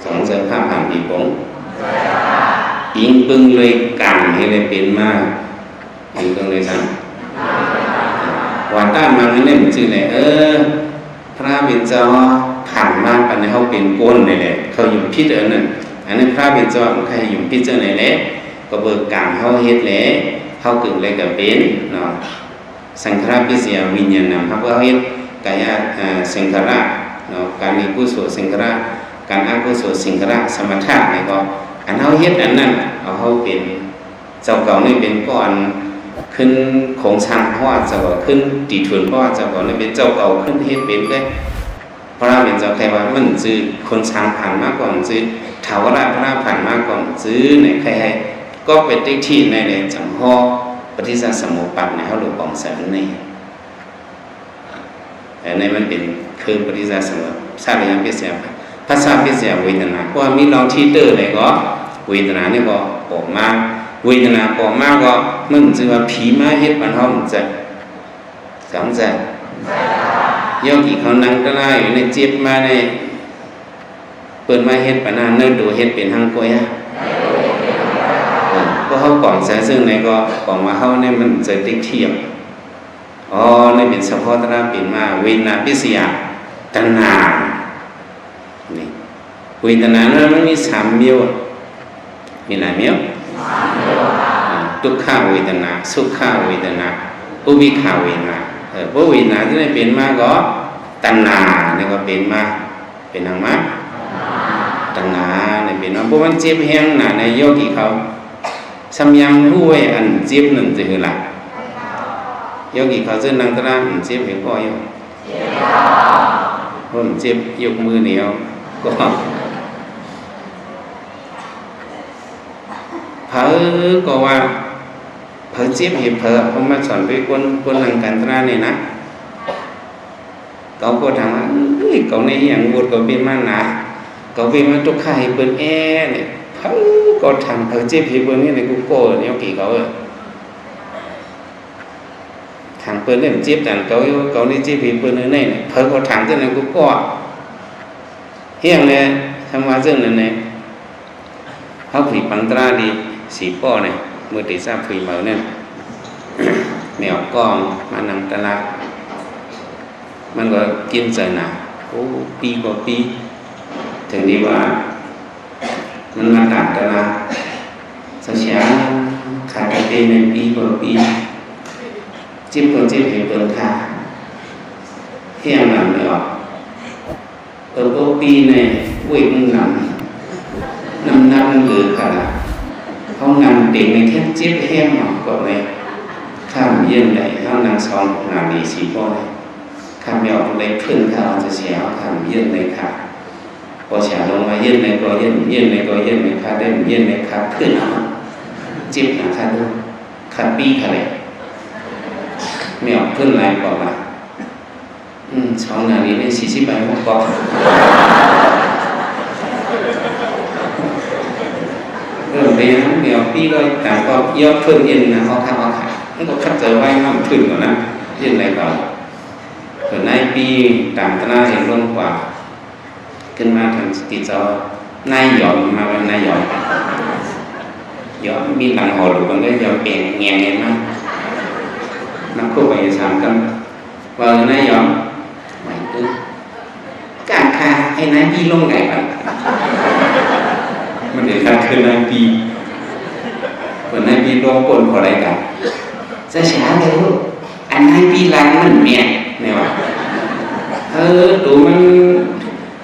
ສອງເຊິ່ງພາກຖານຜີປົງ ອີງເບິ່ງເລີຍການເຮັດໃຫ້ເປັນມາ ອີງເບິ່ງເລີຍສັງ ວ່າຕາມມັນນີ້ມັນຈື່ແຫຼະ ເອີ ພະເປັນເຈົ້າຜ່ານມາປານໃດ ເຮົາເປັນກົ້ນນີ້ແຫຼະ ເຂົາຫຍຸ້ມຜິດອັນນັ້ນ ອັນນັ້ນພະເປັນເຈົ້າມັນໃຫ້ຫຍຸ້ມຜິດຈັ່ງໃດແຫຼະ ກໍເບີການເຮົາເຮັດແຫຼະ ເຮົາເກີດແລ້ວກໍເປັນເນາະ. ສັງຂາຣະປະຕິສະຍາວິນຍານະ ເຮົາເຮັດກາຍະ ເອີ ສັງຂາຣະເນາະ ກາຍະກຸສົລສັງຂາຣະ ກາຍະອະກຸສົລສັງຂາຣະ ສະມະຖະນີ້ກໍ ອັນເຮົາເຮັດອັນນັ້ນ ເອົາເຮົາເປັນ ເຈົ້າເກົ່ານີ້ເປັນກ້ອນ ຂຶ້ນໂຄງສ້າງ ເພາະວ່າເຈົ້າເກົ່າຂຶ້ນຕີທຸນ ເພາະວ່າເຈົ້າເກົ່ານີ້ເປັນເຈົ້າເກົ່າ ຂຶ້ນເຮັດເປັນເລີຍ ພະເປັນເຈົ້າໃຄວ່າມັນຈື່ຄົນສ້າງຜ່ານມາກ່ອນ ຈື່ຖາວະລະພະຜ່ານມາກ່ອນ ຈື່ໃນໃຄໃຫ້ກໍເປັນຕິດຖິໃນ ໃນຈັງຫໍ້ປະຕິສະສະມຸດປັດໃນເຮົາຫຼວງປອງສັນນີ້ ແລະ ໃນມັນເປັນຄືປະຕິສະສະມຸດ ສາລາຍະປະຕິສະຍາ ພັດສະປະຕິສະຍາເວທະນາ ເພາະວ່າມີລອງທີເຕີແລ້ວກໍ ເວທະນານີ້ກໍອອກມາ ເວທະນາອອກມາກໍມັນຈື່ວ່າຜີມາເຮັດມັນເຮົາມັນຈະ ສຳໃຈ ໂຍກີເຂົານັ່ງຕະລາຢູ່ໃນເຈັບມາໃນ ເພິ່ນມາເຮັດປານນັ້ນ ໃນໂຕເຮັດເປັນຫາງກວຍ ເອີ ພວກເຮົາປອງໃຈເຊິ່ງໃດກໍປອງວ່າເຮົານີ້ມັນໃຈຕິກຖຽມ ອໍ ນີ້ເປັນສະເພາະຕະລາເປັນມາ ເວທະນາປະຕິສະຍາຕັນຫາ ນີ້ ເວທະນານັ້ນມັນມີສາມໝົດ ມີຫຼາຍໝົດ ທຸກຂະເວທະນາ ສຸຂະເວທະນາ ອຸເບກຂາເວທະນາ ເອີ ເພາະເວທະນາທີ່ໄດ້ເປັນມາກໍ ຕັນຫານີ້ກໍເປັນມາ ເປັນຫຍັງມາ ຕັນຫານີ້ເປັນມາ ເພາະມັນເຈັບແຮງນະ ໃນໂຍກີເຂົາ ສຳຍັງຮູ້ໄວ້ອັນເຈັບນັ້ນຈະຄືລະ ໂຍກີເຂົາເຊິ່ງນັ່ງຕະລາ ເຈັບໃຫ້ພໍຢູ່ ເພິ່ນເຈັບຍົກມືໜຽວກໍ ເພິ່ນກໍວ່າ ເພິ່ນເຈັບໃຫ້ເພິ່ນ ເພິ່ນມາສອນໄປຄົນ ຄົນນັ່ງກັນຕະລານີ້ນະ ເຂົາກໍຖາມວ່າ ເອີຍ ເຂົາໃນອີ່ຫຍັງ ໂຫວດເຂົາເປັນມານາ ເຂົາເປັນມາຕົກຂ້າໃຫ້ເພິ່ນແອ ນີ້ ເພິ່ນກໍຖາມ ເພິ່ນເຈັບໃຫ້ເພິ່ນນີ້ ນີ້ ກູກໍ ໂຍກີເຂົາເອີຍ ທາງເພິ່ນເປັນເຈັບທາງເຂົາຢູ່ ເຂົານີ້ເຈັບໃຫ້ເພິ່ນແນວໃດ ເພິ່ນກໍຖາມຈັ່ງນັ້ນ ກູກໍ ຮຽງແລະ ທຳມາເຊິ່ງນັ້ນແຫຼະ ເຮົາຜຸຍປັງຕຣາດີ ສີປໍ້ນະ ມື້ເດຊາຜຸຍເໝີນັ້ນ ແມວກ້ອງມານັ່ງຕະຫຼາດ ມັນກໍກິນໃຈນະ ໂອ້ ປີກວ່າປີ ເຖິງໄດ້ວ່າ ມັນມາຕາມຕະຫຼາດ ຊາຊາ ຂາຍກາເຟແມ່ນປີກວ່າປີ ເຈັບກໍເຈັບໃຫ້ເບິ່ງຄ່າ ແຮງນຳແມ່ອອກ ເອີ ບໍ່ປີໃນເວກມັນນຳ ນ້ຳໜັກມັນເອີຂະໜາດ ເຮົານັ່ງເຕັງໃນແທບເຈັບແຮງເນາະ ກໍເລີຍຂ້າມເຢັນໄດ້ ເຮົານັ່ງສອງນາທີສີ່ໂມງ ຂ້າມແມ່ອອກໄດ້ເພິ່ນຂ້າມຈະເສຍ ເຮົາຂ້າມເຢັນໄດ້ຄ່າ ພໍເສຍລົງມາເຢັນໄດ້ກໍເຢັນ ເຢັນໄດ້ກໍເຢັນ ຂ້າໄດ້ເຢັນໄດ້ຄ່າເພິ່ນເອົາ ເຈັບໜາຄ່າດູ ຂ້າມປີຂ້າໄດ້ ແມ່ອອກເພິ່ນຫຼາຍກວ່າວ່າ ອືມ ສອງນາລີນີ້ສີ່ສິບໃບຫົກປອກ ເອີ ເປັນຫຍັງດຽວ ປີກໍຕ່າງກໍຍອກເພິ່ນເອັນນະ ເອົາຄັກເອົາຄັກ ມັນກໍຂັດໃຈໄວ້ນຳເພິ່ນກ່ອນນະ ເຮັດໃດກໍ ເພິ່ນນາຍປີຕາມຕະໜາເຫັນລົງກວ່າ ຂຶ້ນມາທາງຕິດເຈົ້າ ນາຍຢອມ ມາເປັນນາຍຢອມ ຢອມມີຫຼັງຫໍລຸ ມັນກໍຢອມແປງແງງມາ ນັກຄົບໄປສາມກັນ ວ່ານາຍຢອມ ໝາຍເອີ ການຄ້າໃຫ້ນາຍປີລົງໄດ້ບັດ ມັນເປັນການຄືນາຍປີ ເພິ່ນນາຍປີລົງກົ້ນເຂົາໄດ້ກັນ ຊາຊາເລີຍ ອັນນາຍປີລັດມັນແມ່ນ ແມ່ນວ່າ ເອີ ໂຕມັນ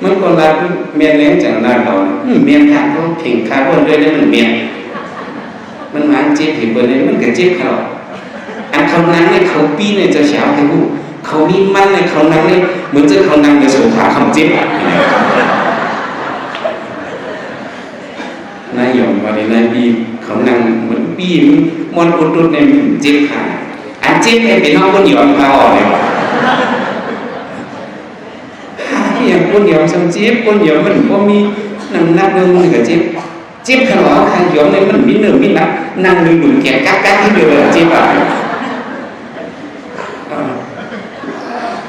ມັນກໍລັດແມ່ນແລ້ວຈັ່ງນັ້ນເນາະ ອືມ ແມ່ນທ່ານ ເພງຂາດເພິ່ນດ້ວຍ ມັນແມ່ນ ມັນມາເຈັບໃຫ້ເພິ່ນ ມັນກໍເຈັບເຂົາ ອັນເຂົານັ່ງໃນເຂົາປີໃນເຈົ້າສາວໃຫ້ຮູ້ ເຂົາມີມັນໃນເຂົານັ່ງໃນ ເໝືອນເຈົ້າເຂົານັ່ງໃນໂຊຟາເຂົາເຈັບ ນາຍຢອມວ່ານີ້ ນາຍປີເຂົານັ່ງເໝືອນປີມັນມ່ວນອຸດຕຸດໃນມັນເຈັບຂາ ອັນເຈັບໃນເປັນເຮົາຄົນຢອມເຂົາເອົາແລ້ວ ຫາອີ່ຫຍັງ ກົ້ນຢອມຊ່ຳເຈັບ ກົ້ນຢອມມັນບໍ່ມີນ້ຳໜັກເບິ່ງມັນກໍເຈັບ ເຈັບຄັນວ່າເຮົາຂາຍຢອມນີ້ມັນມີເນື້ອມີໜັງ ນັ່ງດຶງດູດແຂນກັກໆ ທີ່ເດີນເຈັບບາດນີ້ ເອີ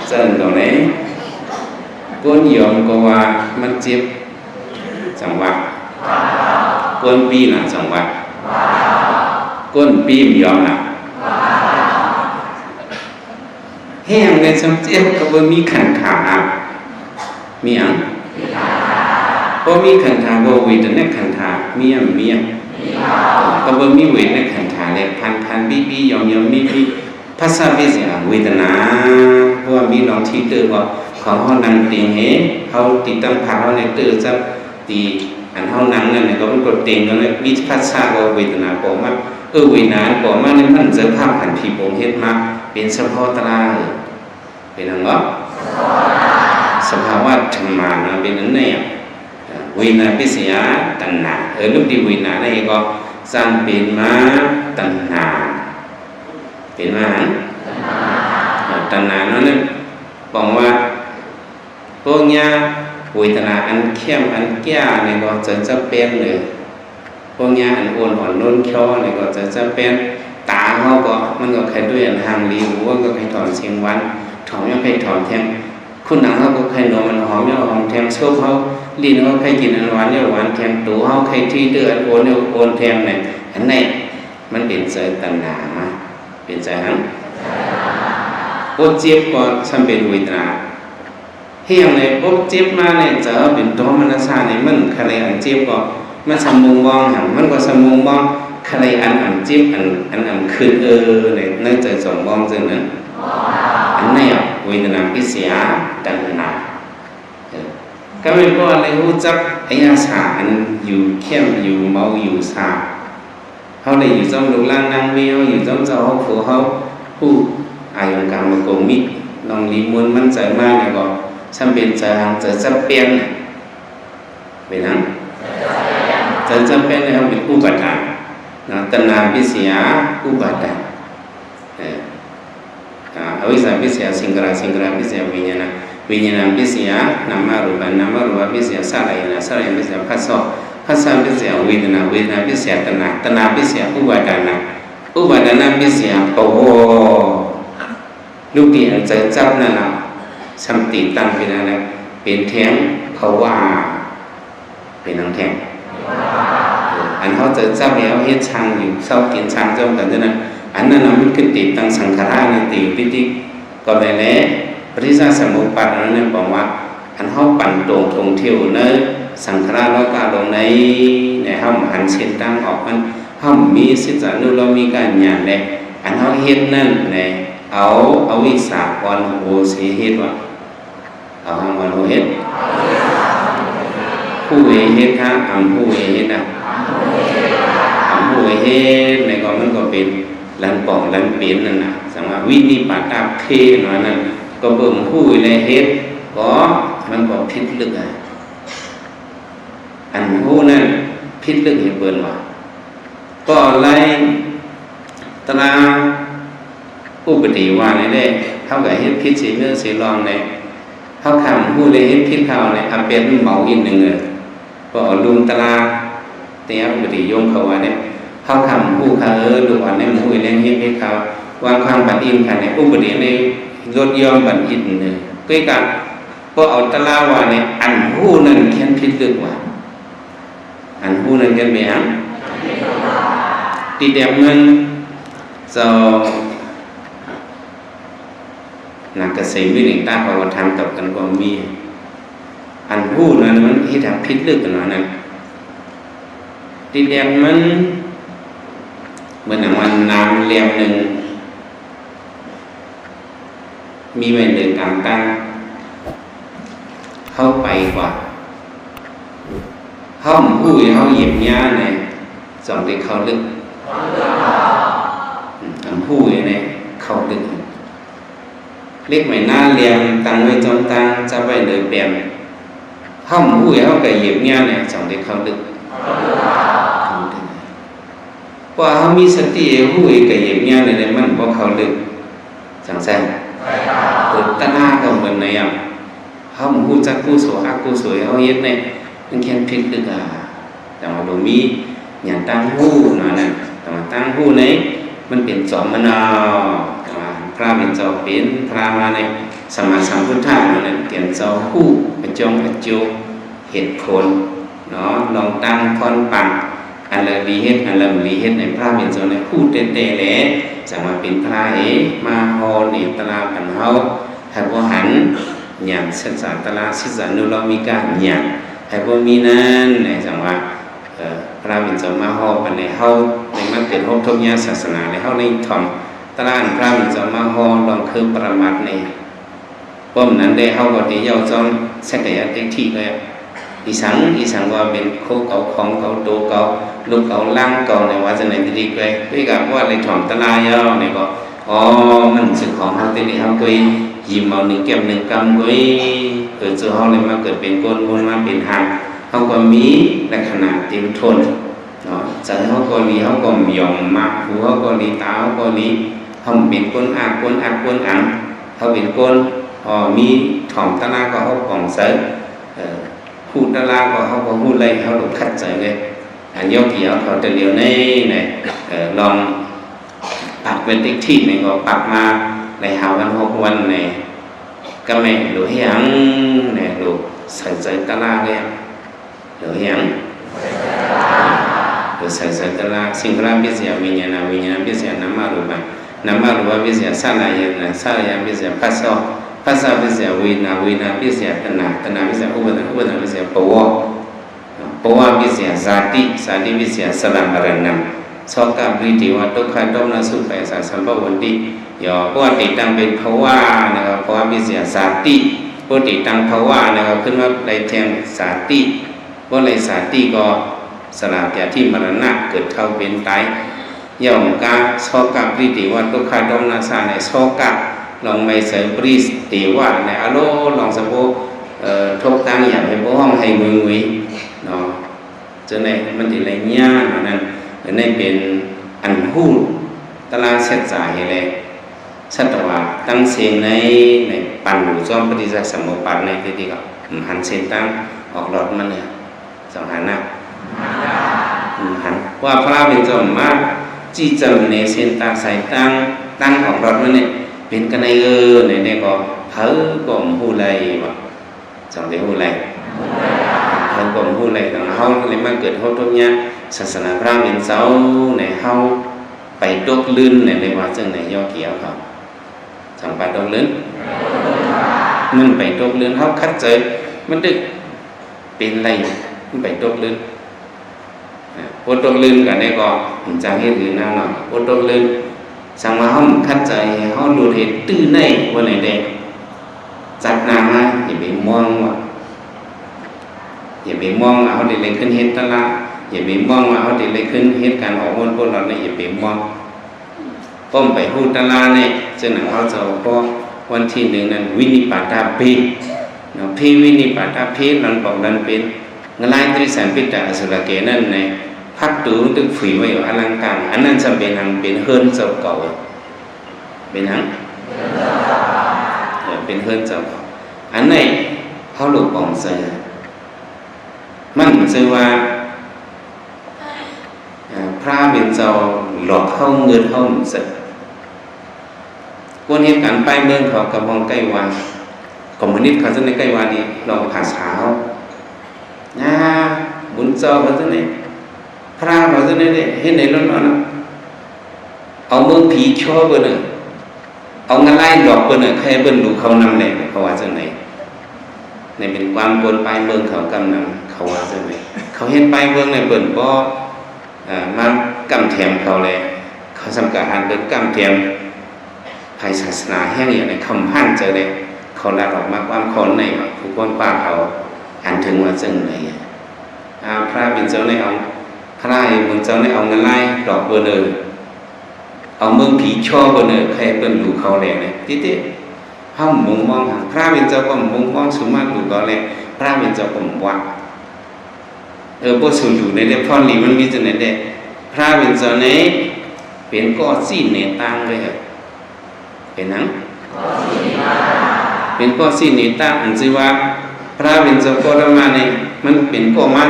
ຊັ້ນຕົງໃດ ກົ້ນຢອມກໍວ່າມັນເຈັບ ຈັງຫວະ ກົ້ນປີນະ ຈັງຫວະ ກົ້ນປີນຢອມນະ ແຮງໃນຊ່ຳເຈັບກໍບໍ່ມີຂັນທາ ມີຫຍັງ? ບໍ່ມີຂັນທາ ບໍ່ເວທະນາຂັນທາ ມີຫຍັງ? ມີຫຍັງ? ກໍບໍ່ມີເວທະນາຂັນທາ ແລະ ພັນໆ ບີໆ ຢອມໆ ມີໆ ພັດສະເປັນຫຍັງ? ເວທະນາ ເພາະວ່າມີລອງທີ່ເຕີບອກ ຂອງເຮົານັ່ງຕິງເຮ ເຮົາຕິດຕັ້ງພັດເຮົາໃນເຕີຈັບ ທີ່ອັນເຮົານັ່ງນັ້ນກໍມັນກໍເຕັງກັນເລີຍ ມີພັດສະກໍເວທະນາປອມມາ ເອີ ເວທະນາປອມມານີ້ມັນສະພາບອັນທີ່ພະອົງເຮັດມາເປັນສະເພາະຕາ ເປັນຫຍັງເນາະ? ສະພາວະທຳມານະ ເປັນອັນໃດອະ? ເວທະນາປິດສະຍາຕັນຫາ ເອີ ລຸກທີ່ເວທະນານັ້ນເອງກໍສ້າງເປັນມາຕັນຫາ ເປັນມາຫຍັງ? ຕັນຫາເນາະ ນັ້ນປອງວ່າ ພວກຍາເວທະນາອັນເຂັ້ມອັນແກ່ນີ້ກໍຈະຈຳເປັນເລີຍ ພວກຍາອັນອ່ອນອ່ອນໂນ້ນຄໍນີ້ກໍຈະຈຳເປັນ ຕາເຮົາກໍມັນກໍໄຄດ້ວຍອັນຮ່າງດີ ຫູກໍໄຄຖອນສຽງຫວານ ຖອນກໍໄຄຖອນແທງ ຂຸນໜັງເຮົາກໍໄຄນົມອັນຫອມກໍຫອມແທງ ສົບເຮົາ ລີ້ນເຮົາໄຄກິນອັນຫວານກໍຫວານແທງ ໂຕເຮົາໄຄທີ່ເດີອັນໂອນກໍໂອນແທງນີ້ ອັນນີ້ມັນເປັນໃຈຕັນຫາ ເປັນໃຈຫຍັງ? ປົບເຈັບກໍຊ່ຳເປັນເວທະນາ ເຮັດໃດປົບເຈັບມາໃນໃຈເຮົາເປັນໂທມະນັດສະນີ້ ມັນຄະເລອັນເຈັບກໍມັນສະມຸງມອງຫຍັງ ມັນກໍສະມຸງມອງຄະເລອັນ ອັນເຈັບ ອັນ ອັນ ອັນຂຶ້ນເອີໃນ ໃນໃຈສອງມອງເຊິ່ງນັ້ນ ອັນນີ້ເວທະນາປິດສະຍາຕັນຫາ ເອີ ກໍແມ່ນເພາະວ່າໄດ້ຮູ້ຈັກອາຍະສາ ອັນຢູ່ເຂັ້ມ ຢູ່ເມົາ ຢູ່ຊາ ເຮົາໄດ້ຢູ່ຈ້ອມລູກຫຼານນາງເມ ເຮົາຢູ່ຈ້ອມເຈົ້າເຮົາຜົວເຮົາ ຜູ້ອາຍຸກາມະກົງມິ ນ້ອງລີມວນມັນໃຈມານີ້ກໍຊ່ຳເປັນໃຈຫາງ ໃຈຈັບແປນ ເປັນຫຍັງ? ໃຈຈັບແປນໃນເຮົາເປັນອຸປາທານເນາະ ຕັນຫາປິດສະຍາອຸປາທານ ເອີ ອາ ອະວິຊຊາປິດສະຍາສັງຂາຣະ ສັງຂາຣະປິດສະຍາວິນຍານະ ວິນຍານະປິດສະຍານາມະຮູປະ ນາມະຮູປະປິດສະຍາສະລາຍະນະ ສະລາຍະນະປິດສະຍາພັດສະ ພັດສະປິດສະຍາເວທະນາ ເວທະນາປິດສະຍາຕັນຫາ ຕັນຫາປິດສະຍາອຸປາທານະ ອຸປາທານະປິດສະຍາພະວະ ລູກທີ່ອັນໃຈຈັບນັ້ນນະ ສຳຕິຕັ້ງເປັນອັນໃດ ເປັນແທງພະວາ ເປັນຫຍັງແທງ? ເອີ ອັນເຮົາໃຈຈັບແລ້ວເຮັດຊ່າງຢູ່ ເຊົາກິນຊ່າງຈ້ອມກັນເທົ່ານັ້ນ ອັນນັ້ນນະ ມັນຂຶ້ນຕິດຕັ້ງສັງຂາລານິຕິຢູ່ຕິດໆ ກໍໄດ້ແລະ ປະຕິດສະສະມຸດປາດອັນນັ້ນແປວ່າ ອັນເຮົາປັນຕົງທ່ອງທ່ຽວໃນສັງຂາລາໂລກະໂລກໃນ ໃນເຮົາຫັນເສັ້ນທາງອອກມັນ ເຮົາມີສິດສານຸໂລມມິກະຍານແລະ ອັນເຮົາເຮັດນັ້ນແລະ ເອົາອະວິຊຊາອ່ອນໂຫສິເຮັດວ່າ ເອົາຫາງມັນຮູ້ເຮັດ ຮູ້ເອເຮັດຫາອຳຮູ້ເອເຮັດນະ ອຳຮູ້ເອເຮັດ ແລ້ວກໍມັນກໍເປັນລັນປອງລັນເປັນນັ້ນນະ ສັງວ່າວິນິປາຕາເພນວ່ານັ້ນ ກໍເບິ່ງຮູ້ແລະເຮັດ ກໍມັນກໍຜິດລຶກອະ ອັນຮູ້ນັ້ນຜິດລຶກໃຫ້ເບິ່ງວ່າ ກໍໄລ່ຕະລາອຸປະຕິວ່ານີ້ເດ້ ເຮົາກໍເຮັດຜິດເສເມືອເສລອງແລ້ວ ເຮົາຄຳຮູ້ແລ້ວເຮັດຜິດເຂົາແລ້ວ ອາເປັນເມົາອີກໜຶ່ງເອີ ກໍເອົາລຸມຕະລາ ແຕ່ອຸປະຕິໂຍມເຂົາວ່າເດ້ ເຮົາຄຳຮູ້ຄ່າເອີ ລູກອ່ອນນີ້ມັນຮູ້ແລ້ວເຮັດຜິດເຂົາ ວາງຄວາມບັນອິນຄັນນີ້ ອຸປະຕິນີ້ລົດຍອມບັນອິນເນີ ກໍກະ ກໍເອົາຕະລາວ່ານີ້ ອັນຮູ້ນັ້ນແມ່ນຜິດລຶກວ່າ ອັນຮູ້ນັ້ນແມ່ນຫຍັງ? ຕິດແດກມັນ ເຈົ້າ ນາກະເສມີເນຕາເຂົາກໍຖາມຕອບກັນກໍມີ ອັນຮູ້ນັ້ນມັນເຮັດໃຫ້ຜິດລຶກກັນວ່ານັ້ນ ຕິດແດກມັນ ເໝືອນຫຍັງວ່ານາງເຫຼັ້ມໜຶ່ງ ມີໄວ້ເດີກາງຕັ້ງ ເຮົາໄປກວ່າ ເຮົາບໍ່ຮູ້ ເຮົາຢຽບຫຍ້າແນ່ ຈັ່ງໄດ້ເຂົ້າເລິກ ອືມ ເຮົາຮູ້ແນ່ ເຂົ້າເລິກ ເຫຼັກໄມ້ໜາແຫຼມຕັ້ງໄວ້ຈອມຕັ້ງ ຈັບໄວ້ເດີແປນ ເຮົາບໍ່ຮູ້ ເຮົາກໍຢຽບຫຍ້າແນ່ ຈັ່ງໄດ້ເຂົ້າເລິກ ເຂົ້າເລິກ ເພາະວ່າເຮົາມີສະຕິ ເຮົາຮູ້ເອກະເຮັດງານໄດ້ ມັນບໍ່ເຂົ້າເລິກ ຈັ່ງຊັ້ນ ເອີ ຕະໜາກໍເໝືອນກັນ ເຮົາບໍ່ຮູ້ຈັກກຸສົນອະກຸສົນ ເຮົາເຮັດໃນ ມັນແມ່ນຜິດຄືກັນ ແຕ່ວ່າບໍ່ມີຫຍັງຕາມຮູ້ນັ້ນ ແຕ່ວ່າຕາມຮູ້ໃນ ມັນເປັນຈອມມະນາວ ແຕ່ວ່າພະເປັນເຈົ້າເປັນພະມາໃນສຳມາສຳພຸດທະນັ້ນ ເປັນເຈົ້າຮູ້ອະຈົງອະໂຈ ເຫດຜົນເນາະ ລອງຕັ້ງຄອນປັງ ອັນລະດີເຮັດ ອັນລະບໍ່ດີເຮັດໃນພະເປັນເຈົ້າໃນຮູ້ແຕ່ແຕ່ແລະ ຈັ່ງວ່າເປັນພະເອ ມາຮອເນຕະລາປັນເຮົາ ໃຫ້ບໍ່ຫັນຍານເສດສາຕະລາ ສິດສານຸໂລມມິກະຍານ ໃຫ້ບໍ່ມີນັ້ນ ໃນຈັ່ງວ່າ ເອີ ພະເປັນເຈົ້າມາຮອດປານໃດ ເຮົາໄດ້ມາເກີດຮົບທົບຍາສາສະໜາ ແລະ ເຮົາໄດ້ຖ່ອມຕະລານພະເປັນເຈົ້າມາຮອດ ລອງຄືປະລະມັດໃນ ປ້ອມນັ້ນເດ້ ເຮົາກໍໄດ້ເຍົາະຈອມສັກກາຍະທິດຖິແລ້ວ ອີສັງ ອີສັງວ່າເປັນໂຄເກົ່າຂອງເກົ່າໂຕເກົ່າ ລຸກເກົ່າລ້າງເກົ່າໃນວ່າຈັ່ງໃດຕິລິກໄວ້ ດ້ວຍການວ່າໄດ້ຖ່ອມຕະລາຍເອົານີ້ກໍ ອໍ ມັນຊິຂອງເຮົາຕິລິ ເຮົາກໍຍິມເອົາໜຶ່ງແກ້ມໜຶ່ງກຳກໍ ເກີດສູ່ເຮົາໄດ້ມາເກີດເປັນຄົນ ບຸນມາເປັນຫາງ ເຮົາກໍມີລັກສະນະເຕັມທົນເນາະ ໃຈເຮົາກໍດີ ເຮົາກໍຢອມມັກ ຫູເຮົາກໍດີ ຕາເຮົາກໍດີ ເຮົາເປັນຄົນອາກ ຄົນອັກ ຄົນອັງ ເຮົາເປັນຄົນ ອໍ ມີຖ່ອມຕະລາກໍເຮົາປ່ອງໃສ ເອີ ຮູ້ຕະລາກໍເຮົາກໍຮູ້ໄລ່ ເຮົາກໍຂັດໃຈເລີຍ ອັນໂຍກີເອົາເຂົ້າແຕ່ຫຼຽວໃນ ໃນ ເອີ ລອງປັກເປັນຕິດຖິນີ້ກໍປັກມາໄດ້ຫ້າວັນຫົກວັນໃນ ກໍແມ່ນໂລຫະຫຍັງແນ່ ໂລໃສ່ໃຈຕະລາແລ້ວ ໂລຫະຫຍັງ ໂລໃສ່ໃຈຕະລາ ສິງຂາລະປິດສະຍາວິນຍານະ ວິນຍານະປິດສະຍານາມະຮູປະ ນາມະຮູປະປິດສະຍາສະລາຍະຕະນະ ສະລາຍະຕະນະປິດສະຍາພັດສະ ພັດສະປິດສະຍາເວທະນາ ເວທະນາປິດສະຍາຕັນຫາ ຕັນຫາປິດສະຍາອຸປາທານ ອຸປາທານປິດສະຍາພະວະ ພະວະປິດສະຍາຊາຕິ ຊາຕິປິດສະຍາຊະລາມະລະນະ ໂສກະປະລິເທວະ ທຸກຂະໂທມະນັດສຸໄພສາ ສຳພະວັນຕິ ເພາະວ່າຕິດຕັ້ງເປັນພະວະນະ ພະວະປິດສະຍາຊາຕິ ບໍ່ຕິດຕັ້ງພະວະນະ ຂຶ້ນມາໄດ້ແທນຊາຕິ ບໍ່ໄດ້ຊາຕິກໍຊະລາ ພະຍາທິ ມະລະນະ ເກີດເຖົ້າເປັນຕາຍ ຢ່ອມກະ ໂສກະປະລິເທວະ ທຸກຂະໂທມະນັດສະ ໃນໂສກະ ລອງໄມເສີປະລິເທວະ ໃນອາໂລ ລອງສະໂພ ເອີ ທົບຕັ້ງຢາກໃຫ້ບໍ່ຮ້ອງໄຫ້ງຸຍໆເນາະ ຈັ່ງໃດມັນຊິໄດ້ຍາກເທົ່ານັ້ນ ອັນນີ້ເປັນອັນຮູ້ຕະລາເສດສາເຮັດແລະ ສັດຕະວາຕັ້ງເຊງໃນ ໃນປັນຫູຈອມປະຕິດສະສະມຸດປາດໃນທີ່ ທີ່ກໍຫັນເສັ້ນທາງອອກລອດມາເນີ ສອງຫານະ ຫັນວ່າພະເປັນເຈົ້າມາຊີ້ຈຳແນະເສັ້ນທາງສາຍທາງ ທາງອອກລອດມານີ້ ເປັນກະໄນເອີ ໃນນີ້ກໍໃຜກໍບໍ່ຮູ້ໄດ້ວ່າ ຈັ່ງໄດ້ຮູ້ໄດ້ ເຮົາກໍຮູ້ໄດ້ ເຮົາເລີຍມາເກີດຮົບທົບຍາສາສະໜາພະເປັນເຈົ້າໃນເຮົາ ໄປຕົກລື່ນ ແນວໃດວ່າຈັ່ງໃດ ຍໍ້ກີເອົາເຂົາ ສັງປະຕົກລື່ນ ມັນໄປຕົກລື່ນ ເຮົາຂັດໃຈ ມັນດຶກເປັນໄລ ມັນໄປຕົກລື່ນ ອາ ບໍ່ຕົກລື່ນກະໄດ້ກໍ ມັນຈັ່ງເຮັດຢູ່ນານອນ ບໍ່ຕົກລື່ນ ສັງວ່າເຮົາຂັດໃຈ ເຮົາຫຼຸດເຮັດຕື້ໃນບໍ່ໄດ້ແດ່ ຈັດໜ້າມາ ຢ່າໄປມອງວ່າ ຢ່າໄປມອງວ່າເຮົາໄດ້ ໄດ້ຂຶ້ນເຮັດຕະຫຼາດ ຢ່າໄປມອງວ່າເຮົາໄດ້ ໄດ້ຂຶ້ນເຮັດການອອກເງິນປົດລອດນະ ຢ່າໄປມອງ ປ້ອມໄປຮູ້ຕະຫຼາດນີ້ ເຊິ່ງໜັງເຮົາເຈົ້າກໍວັນທີໜຶ່ງນັ້ນ ວິນິບາຕາເພ ເນາະ ເພວິນິບາຕາເພ ລັນປອກລັນເປັນ ງະລາຍຕຣິສັນປິດຕະອະສຸລະເກນັ້ນໃນ ພັກຕູຕຶກຜຸຍໄວ້ຢູ່ອະລັງການ ອັນນັ້ນຊ່ຳເປັນຫຍັງ ເປັນເຮືອນເຈົ້າເກົ່າ ເປັນຫຍັງ ເອີ ເປັນເຮືອນເຈົ້າເກົ່າ ອັນນີ້ເຮົາລູກປອງໃສ່ ມັນຊື່ວ່າ ເອີ ພະເປັນເຈົ້າຫຼອກເຮົາ ເງືອດເຮົາ ມັນຊະ ຄົນເຮັດການປ້າຍເມືອງເຂົາກະມອງໃກ້ວ່າ ຄອມມູນິດເຂົາຈະໄດ້ໃກ້ວ່ານີ້ ລອງພາສາເຮົາ ອາ ບຸນເຈົ້າເຂົາຈະໄດ້ ພະເຂົາຈະໄດ້ ເຮັດໃນລົດເອົານະ ເອົາເມືອງຜີເຄາະເພິ່ນເອີ ເອົາງະລາຍຫຼອກເພິ່ນເອີ ໃຫ້ເພິ່ນຮູ້ເຂົານຳແຫຼະ ເຂົາວ່າຈັ່ງໃດ ໃນເປັນຄວາມຄົນປ້າຍເມືອງເຂົາກຳນຳ ເຂົາວ່າຈັ່ງໃດ ເຂົາເຮັດປ້າຍເມືອງໃຫ້ເພິ່ນບໍ່ ເອີ ມາກຳແຖມເຂົາແຫຼະ ເຂົາຊ່ຳກະຫັນເບິ່ງກຳແຖມ ພາຍສາສະໜາແຮງຢ່າງໃດ ຄຳຮ້ານໃຈໃດ ເຂົາລັດອອກມາຄວາມເຂົາໃນວ່າ ຜູ້ຄົ້ນຄວ້າເຂົາ ອັນເຖິງວ່າຈັ່ງໃດ ອາ ພະເປັນເຈົ້າໄດ້ເອົາ ພະໃຫ້ບຸນເຈົ້າໄດ້ເອົາງະລາຍດອກເບີເນີ ເອົາເມືອງຜີເຄາະເບີເນີ ໃຫ້ເພິ່ນຮູ້ເຂົາແຫຼະ ຕິເຕ ເຮົາມຸງມອງ ພະເປັນເຈົ້າກໍມຸງມອງ ສຸມາດຮູ້ເຂົາແຫຼະ ພະເປັນເຈົ້າກໍວ່າ ເອີ ບໍ່ສູນຢູ່ໃນແຕ່ພອນນີ້ມັນມີຈັ່ງໃດແດ່ ພະເປັນເຈົ້ານີ້ເປັນກໍຊີ້ເນຕ່າງເລີຍ ເປັນຫຍັງ? ເປັນກໍຊີ້ເນຕ່າງ ອັນຊື່ວ່າ ພະເປັນເຈົ້າກໍຕະມານີ້ ມັນເປັນກໍມາ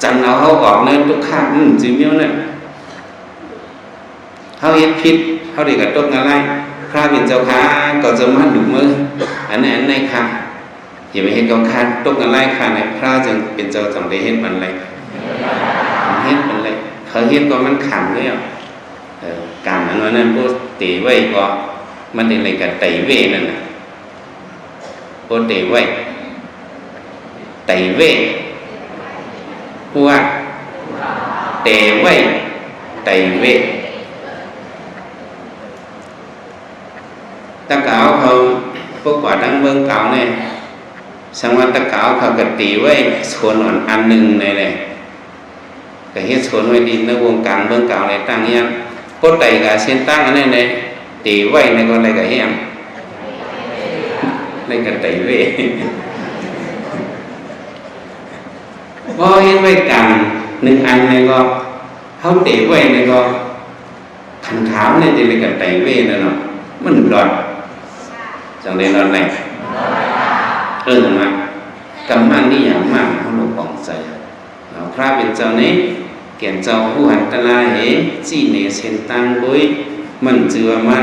ຈັນເອົາເຮົາອອກໃນທຸກຂາດ ມັນຈື່ແນວນັ້ນ ເຮົາເຮັດຜິດ ເຮົາໄດ້ກະຕົກງະລາຍ ພະເປັນເຈົ້າຂ້າ ກໍຈະມາດຸມື ອັນນັ້ນອັນນີ້ຄ່າ ຢ່າໄປເຮັດກັບຂ້າ ຕົກງະລາຍຂ້າໃນ ພະຈຶ່ງເປັນເຈົ້າຈັ່ງໄດ້ເຮັດມັນໄລ ເຮັດມັນໄລ ເຂົາເຮັດກໍມັນຂັງແລ້ວ ເອີ ການອັນວ່ານັ້ນ ໂອເຕໄວ້ກໍ ມັນໄດ້ໄລກະໄຕເວນັ້ນນະ ໂອເຕໄວ້ ໄຕເວ ພວກ ເຕໄວ້ ໄຕເວ ຕະກາວເຂົາ ພວກກວາດທາງເມືອງເກົ່ານີ້ ສັງວ່າຕະກາວເຂົາກະຕີໄວ້ໂຊນອັນໜຶ່ງໃນແຫຼະ ກະເຮັດໂຊນໄວ້ດິນໃນວົງກາງເມືອງເກົ່າໃນຕັ້ງຍາມ ໂປໄຕກະເສັ້ນຕັ້ງອັນນັ້ນໃນ ຕີໄວ້ໃນກໍໄດ້ກະແຮງ ໄດ້ກະໄຕເວ ພໍເຮັດໄວ້ກາງໜຶ່ງອັນໃນກໍ ເຮົາເຕໄວ້ໃນກໍ ຄັນຖາມໃນທີ່ໄດ້ກັນໄຕເວນັ້ນເນາະ ມັນລອດ ຈັ່ງໄດ້ລອດໄດ້ ເອີ້ນວ່າ ກຳມະນິຍາມະ ເຮົາລົງຂອງໃສ່ ພະເປັນເຈົ້ານີ້ ແກ່ນເຈົ້າຮູ້ຫັນຕະລາເຫ ຊີ້ເນເສັ້ນຕາງໂດຍ ມັນຈື່ວ່າມາ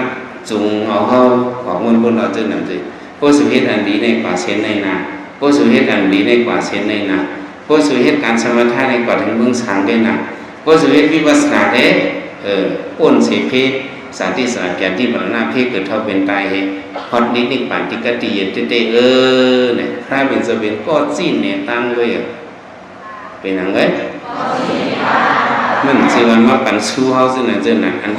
ຈູງເອົາເຮົາ ອອກມົນພົ້ນເອົາເຈົ້ານັ້ນເລີຍ ພວກສຸເຮັດອັນດີໃນກວ່າເຊັ່ນໃນນາ ພວກສຸເຮັດອັນດີໃນກວ່າເຊັ່ນໃນນາ ພວກສຸເຮັດການສະມະຖະໃນກວ່າເຖິງເມືອງສາງເດ້ນະ ພວກສຸເຮັດວິປັດສະນາເດ້ ເອີ ໂອນເສເພ ຊາຕິ ຊະລາ ຈາຕິ ມະລະນະ ເພ ເກີດ ເຖົ້າ ເປັນ ຕາຍ ເຫ ຮອດນິດ ນິບປານ ຕິກະຕິ ເຢັນເຕເຕ ເອີ ນີ້ ພະເປັນເຈົ້າເປັນກໍຈີນແນຕາງເວີຍ ເປັນຫຍັງເອີຍ ມັນຊິວ່າມາປັນຊູເຮົາຊື່ນະ ເຈົ້ານະ ອັນ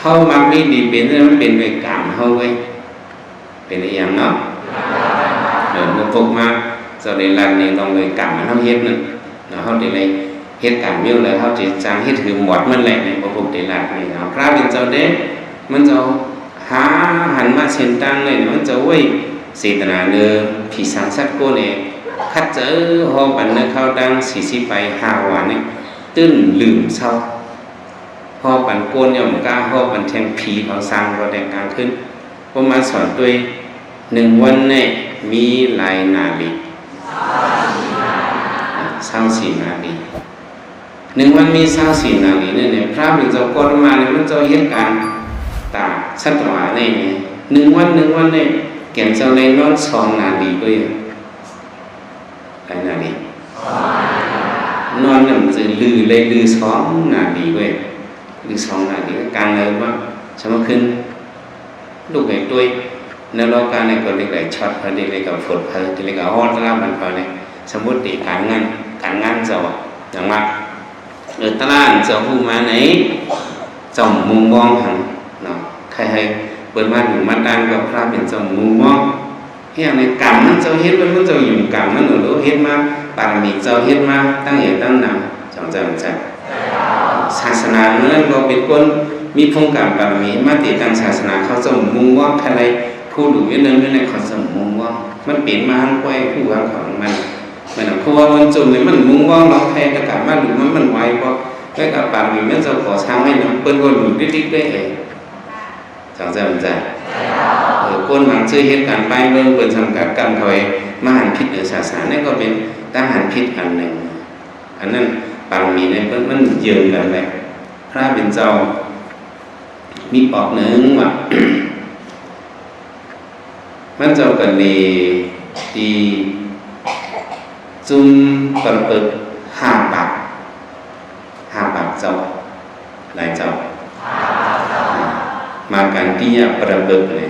ເຮົາມັກມີດີເປັນ ມັນເປັນໂດຍກາມເຮົາເວີຍ ເປັນອີ່ຫຍັງເນາະ ເອີ ເມື່ອພົກມາ ເຈົ້າໄດ້ລັດນີ້ຕ້ອງໂດຍກາມເຮົາເຮັດນັ້ນເນາະ ເຮົາໄດ້ເຮັດກາມຢູ່ແລ້ວ ເຮົາຊິຈ້າງເຮັດຄືໝວດມັນແຫຼະ ນີ້ບໍ່ພົກໄດ້ລັດນີ້ເນາະ ພະເປັນເຈົ້າເດ້ ມັນເຈົ້າຫາຫັນມາເສັ້ນທາງນີ້ ມັນເຈົ້າເວີຍ ເຈດຕະນາເນີ ຜີສັງສັດໂກນີ້ ຄັດຈະເອີ ຫໍປັນເນີເຂົ້າຕັ້ງສີ່ສິບໄປຫ້າວານນີ້ ຕື່ນລືມເຊົາ ຫໍປັນໂກນຍ່ອມກາ ຫໍປັນແທງຜີເຂົາສ້າງບໍ່ແຕ່ງກາງຄືນ ປະມານສອນຕົວເອງ ໜຶ່ງວັນນີ້ມີຫຼາຍນາລີ ຊາວສີ່ນາລີ ໜຶ່ງວັນມີຊາວສີ່ນາລີນີ້ ພະເປັນເຈົ້າກໍຕະມານີ້ ມັນເຈົ້າເຮັດການຕາສັດຕະວານີ້ ໜຶ່ງວັນ ໜຶ່ງວັນນີ້ ແກ່ນເຈົ້າໄດ້ນອນສອງນາລີເວີຍ ຫຼາຍນາລີ ນອນນຳຈື່ລືໄດ້ລືສອງນາລີເວີຍ ຫຼືສອງນາທີກາງເລີຍວ່າ ສະມາຂຶ້ນ ລູກໃຫ້ຕົວຍ ໃນໂລການີ້ກໍເລີຍໄດ້ຊັອດເພິ່ນ ເລີຍກໍຟົດເພິ່ນ ເລີຍກໍຮອດລາບມັນເພິ່ນນີ້ ສະມຸດຕິການງານ ການງານເຈົ້າ ຫຍັງວ່າ ເອີ ຕະຫຼາດເຈົ້າຮູ້ມາໃນ ເຈົ້າມຸງມອງຫັ້ນເນາະ ໃຫ້ ໃຫ້ເປີດມາດູມາຕ່າງກັບພະເປັນເຈົ້າມຸງມອງ ເຮັດຫຍັງໃນກຳມັນເຈົ້າເຮັດໄວ້ ມັນເຈົ້າຢູ່ກຳມັນໂດດເຮັດມາ ບາລະມີເຈົ້າເຮັດມາຕັ້ງໃຫຍ່ຕັ້ງໜາ ຈັ່ງຊັ້ນຈັ່ງຊັ້ນ ສາສະໜາເມືອງກໍເປັນຄົນມີພົງກຳບາລະມີມາຕິດຕັ້ງສາສະໜາ ເຂົາເຈົ້າມຸງມອງ ຄັນໃດຜູ້ຫຼູຢູ່ເນີນຢູ່ໃນ ເຂົາເຈົ້າມຸງມອງ ມັນເປັນມາທາງກ້ວຍຜູ້ທາງຂອງມັນ ແມ່ນບໍ່? ເພາະວ່າຄົນຈົນນີ້ມັນມຸງມອງເນາະ ໃຜຕະກະມາຫຼູມັນ ມັນໄວບໍ່? ແລ້ວກໍບາລະມີມັນເຈົ້າກໍ່ສ້າງໄວ້ນຳ ເພິ່ນກໍຫຼູຕິດໆເລີຍ ຈັ່ງຊັ້ນຈັ່ງຊັ້ນ ເອີ ຄົນບາງເທື່ອເຮັດການໄປເບິ່ງ ເພິ່ນສຳກັດກຳຖອຍ ມາຫັນຜິດໃນສາສະໜາ ນັ້ນກໍເປັນການຫັນຜິດອັນໜຶ່ງ ອັນນັ້ນບາລະມີໃນເພິ່ນມັນເຢິງກັນແຫຼະ ພະເປັນເຈົ້າມີປອກໜຶ່ງວ່າ ມັນເຈົ້າກໍເລຕີຈຸມປະປຶກຫ້າປາກ ຫ້າປາກເຈົ້າ ຫຼາຍເຈົ້າ ມາກັນຕິຍະປະປຶກນີ້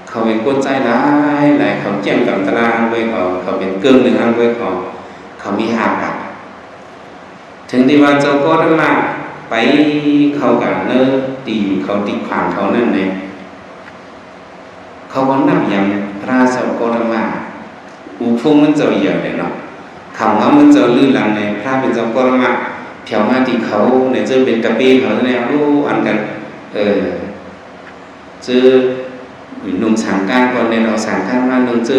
ເຂົາເປັນຄົນໃຈຫຼາຍ ຫຼາຍ ເຂົາກ້ຽງກຳຕະຫຼາດອັນດ້ວຍເຂົາ ເຂົາເປັນເກິ່ງໜຶ່ງອັນດ້ວຍເຂົາ ເຂົາມີຫ້າປາກ ເຖິງທີ່ວ່າເຈົ້າກໍຕະມະໄປເຂົ້າກັນເນີ ຕີເຂົາ ຕີຂວາງເຂົານັ້ນແຫຼະ ເຂົາກໍນັບຍາມພະເຈົ້າກໍຕະມະ ອຸພຸງມັນເຈົ້າຢຽບແຫຼະເນາະ ຂາວເງົາມັນເຈົ້າລື່ນຫຼັງໃນ ພະເປັນເຈົ້າກໍຕະມະ ແຖວມາທີ່ເຂົາໃນເຈີເປັນຕະເປເຂົາແນວ ໂອ້ ອັນກັນ ເອີ ເຈີນຸ່ງສັງການກ່ອນ ແນວເອົາສັງການມານຸ່ງເຈີ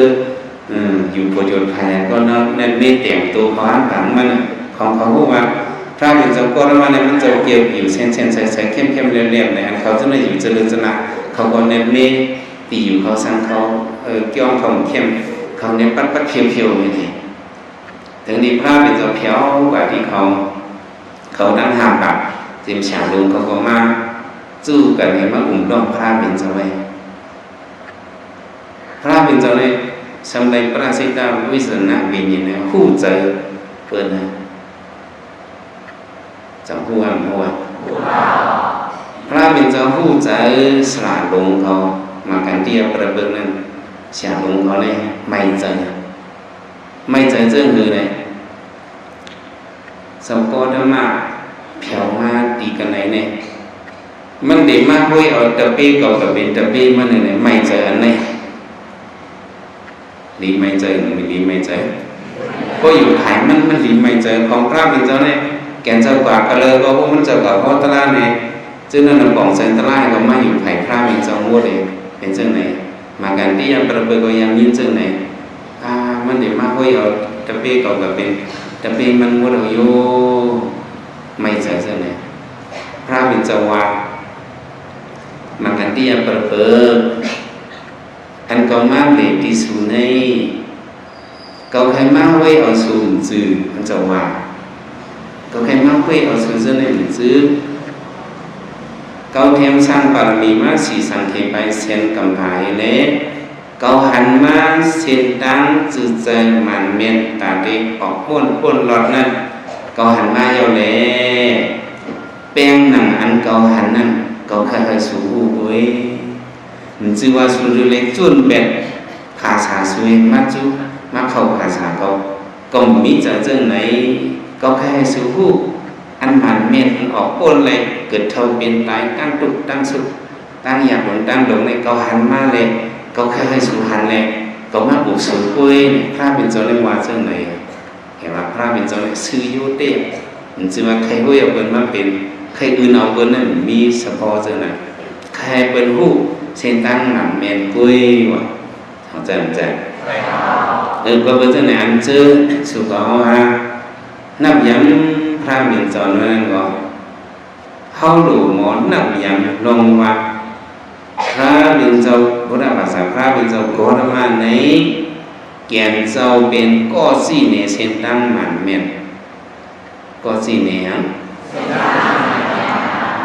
ເອີ ຢູ່ປະໂຫຍດໄພກ່ອນເນາະ ແມ່ນເມແຕ່ງໂຕເຂົາອັນຜັງມັນ ຂອງເຂົາຮູ້ວ່າ ພະເປັນເຈົ້າກໍຕະມະນີ້ ມັນເຈົ້າກຽວຢູ່ເສັ້ນໆ ໃສໆ ເຂັ້ມໆ ແຫຼມໆ ໃນອັນເຂົາຈະໄດ້ຢູ່ຈະເລີນຈະນະ ເຂົາກໍແນບເມ ຕີຢູ່ເຂົາສັງເຂົາ ເອີ ກ້ຽງເຂົາເຂັ້ມ ເຂົາແນບປັດໆ ພຽວໆ ນີ້ ເຖິງນີ້ພະເປັນເຈົ້າແຖວກວ່າທີ່ເຂົາ ເຂົາຕັ້ງຫ້າມປາກ ເຕັມສາລົງ ເຂົາກໍມາຈູ້ກັນໃຫ້ມາອຸ້ມລ້ອມພະເປັນເຈົ້າໄວ້ ພະເປັນເຈົ້ານີ້ ສຳໄດ້ປາລາສິຕາວິຈາລະນະວິນຍານ ຮູ້ໃຈເພິ່ນນະ ຈຳຮູ້ຫາບໍ່ວ່າ ພະເປັນເຈົ້າຮູ້ໃຈສາລົງເຂົາ ມາກັນຕິຍະປະປຶກນັ້ນ ສາລົງເຂົານີ້ໄໝ້ໃຈ ໄໝ້ໃຈເຊິ່ງຄືໃດ ສະເພາະທຳມະແຜວມາຕີກັນໃນນີ້ ມັນໄດ້ມາຫ້ວຍເອົາຕະເປເກົ່າກະເປັນຕະເປໃໝ່ໃນ ໄໝ້ໃຈອັນໃດ ລີໄໝ້ໃຈ ລີໄໝ້ໃຈ ກໍຢູ່ພາຍມັນ ມັນລີໄໝ້ໃຈຂອງພະເປັນເຈົ້ານີ້ ແກ່ນເຈົ້າກວ່າກະເລີຍ ກໍພວກມັນເຈົ້າກວ່າເພາະຕະລາດນີ້ ເຊິ່ງນັ້ນນະ ປອງເຊີນຕະລາດກໍມາຢູ່ພາຍພະເປັນເຈົ້າໝົດເດ ເປັນຈັ່ງໃດ ມາກັນຕິຍະປະເປີກໍຍັງຍິນເຊິ່ງໃດ ອາ ມັນໄດ້ມາຫ້ວຍເອົາຕະເປເກົ່າກະເປັນຕະເປມັນໝົດເອົາຢູ່ ໄໝ້ໃຈເຊິ່ງໃດ ພະເປັນເຈົ້າວ່າ ມາກັນຕິຍະປະເປີ ອັນເຂົາມາເລຕິສູນໃນ ເຂົາໃຄ່ມາຫ້ວຍເອົາສູນຈື່ ອັນເຈົ້າວ່າ ເຂົາໃຄ່ມາຫ້ວຍເອົາສູນຊື່ໃນໝູ່ຈື່ ເຂົາແຖມສ້າງບາລະມີມາສີສັງເຂປາຍແສນກຳພາເອເລ ເຂົາຫັນມາເສັ້ນທາງຈື່ໃຈໝານແມ່ນຕາເຕອອກປ້ນ ປ້ນລອດນັ້ນ ເຂົາຫັນມາແລ້ວແລ ແປ້ງໜັງອັນເຂົາຫັນນັ້ນ ເຂົາໃຄ່ໃຫ້ສູຮູ້ໂດຍ ມັນຈື່ວ່າສູນຢູ່ເລັກຈຸນແບບ ພາສາສູມາຈຸ ມາເຂົ້າພາສາເຂົາ ກໍມີຈາກເຊິ່ງໃດ ກໍແຄ່ໃຫ້ສູຮູ້ ອັນໝານແມ່ນອອກປ້ນແລະເກີດເທົ່າເປັນຕາຍ ຕັ້ງທຸກຕັ້ງສຸກ ຕັ້ງຍາກລົງຕັ້ງດົງໃນ ກໍຫັນມາແລະ ກໍແຄ່ໃຫ້ສູຫັນແລະ ກໍມາອຸບສູກ້ວຍ ພະເປັນເຈົ້າໄດ້ວ່າເຊິ່ງໃດ ເຫັນວ່າພະເປັນເຈົ້ານີ້ຊື່ໂຍເຕ ມັນຊື່ວ່າໃຄ່ຫ້ວຍເອົາເພິ່ນມາເປັນ ໃຄ່ອື່ນເອົາເພິ່ນນັ້ນມີສະເພາະເຈົ້ານັ້ນ ໃຄ່ເພິ່ນຮູ້ເສັ້ນທາງໝານແມ່ນກ້ວຍວ່າ ເຂົ້າໃຈບໍ່? ເອີ ກໍເປັນຈັ່ງໃດ ອັນເຈີສຸກເຮົາຫາ ນັບຍາມພະເປັນເຈົ້ານັ້ນກໍ ເຮົາໂລໝໍນັບຍາມລົງວ່າ ພະເປັນເຈົ້າ ພຸດທະພາສາ ພະເປັນເຈົ້າໂກຕະມະໃນ ແກ່ນເຈົ້າເປັນກໍຊີ້ແນເສັ້ນທາງໝານແມ່ນ ກໍຊີ້ແນຫຍັງ?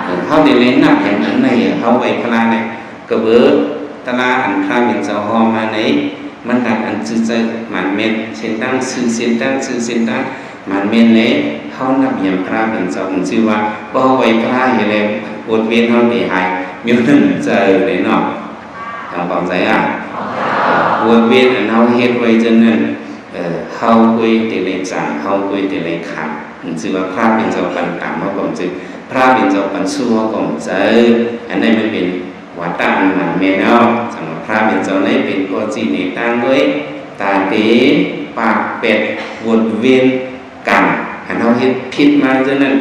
ເອີ ເຮົາໄດ້ໄລ່ນັບຢ່າງອັນໃດ ເຮົາໄຫວ້ພະນະ ກະເບີຕະລາອັນພະເປັນເຈົ້າຫໍ່ມາໃນ ມັນດັກອັນຈື່ໃຈໝານແມ່ນ ເສັ້ນທາງຊື່ເສັ້ນທາງ ຊື່ເສັ້ນທາງໝານແມ່ນແລະ ເຮົານັບຍາມພຣະເປັນເຈົ້າ ມັນຊື່ວ່າ ເພາະເຮົາໄຫວ້ພຣະເຮັດແລ້ວ ບົດເວນເຮົາໄດ້ຫາຍ ມີໜຶ່ງໃຈເລີຍເນາະ. ທາງຄວາມໃຈອ່ະ ບົດເວນອັນເຮົາເຮັດໄວ້ເທື່ອນັ້ນ ເອີ ເຮົາກໍໄດ້ຈ່າງ ເຮົາກໍໄດ້ຂາດ. ມັນຊື່ວ່າພຣະເປັນເຈົ້າປັນຕາມ ເຮົາກໍບໍ່ຈື່ ພຣະເປັນເຈົ້າປັນສູ່ ເຮົາກໍບໍ່ຈື່. ອັນນັ້ນມັນເປັນວັດຕະອັນໝາຍແມ່ນແລ້ວ. ສຳລັບພຣະເປັນເຈົ້າໃນເປັນກໍຈີເນຕ່າງດ້ວຍ ຕາເຕ ປາກແປດ ບົດເວນ ກຳ ຄັນເຮົາເຮັດຜິດມາຈັ່ງນັ້ນ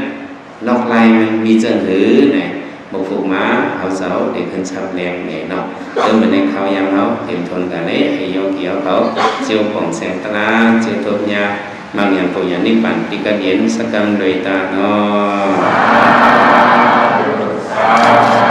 ລັອກລາຍມັນມີຈັ່ງຫືນະ ບໍ່ຝຶກມາ ເຮົາເຈົ້າໄດ້ຂຶ້ນສັບແລງແດ່ເນາະ. ເອີ ມື້ນີ້ເຮົາຍັງເຮົາເຕັມທົນກັນເດ້ ໃຫ້ໂຍກີເຮົາເຂົາ ເຈົ້າຂອງແສງຕາລາ ເຈົ້າທົບຍາ ມັກຍານໂພຍານິບບານ ຕິກະເຢັນສະກຳໂດຍຕາເນາະ.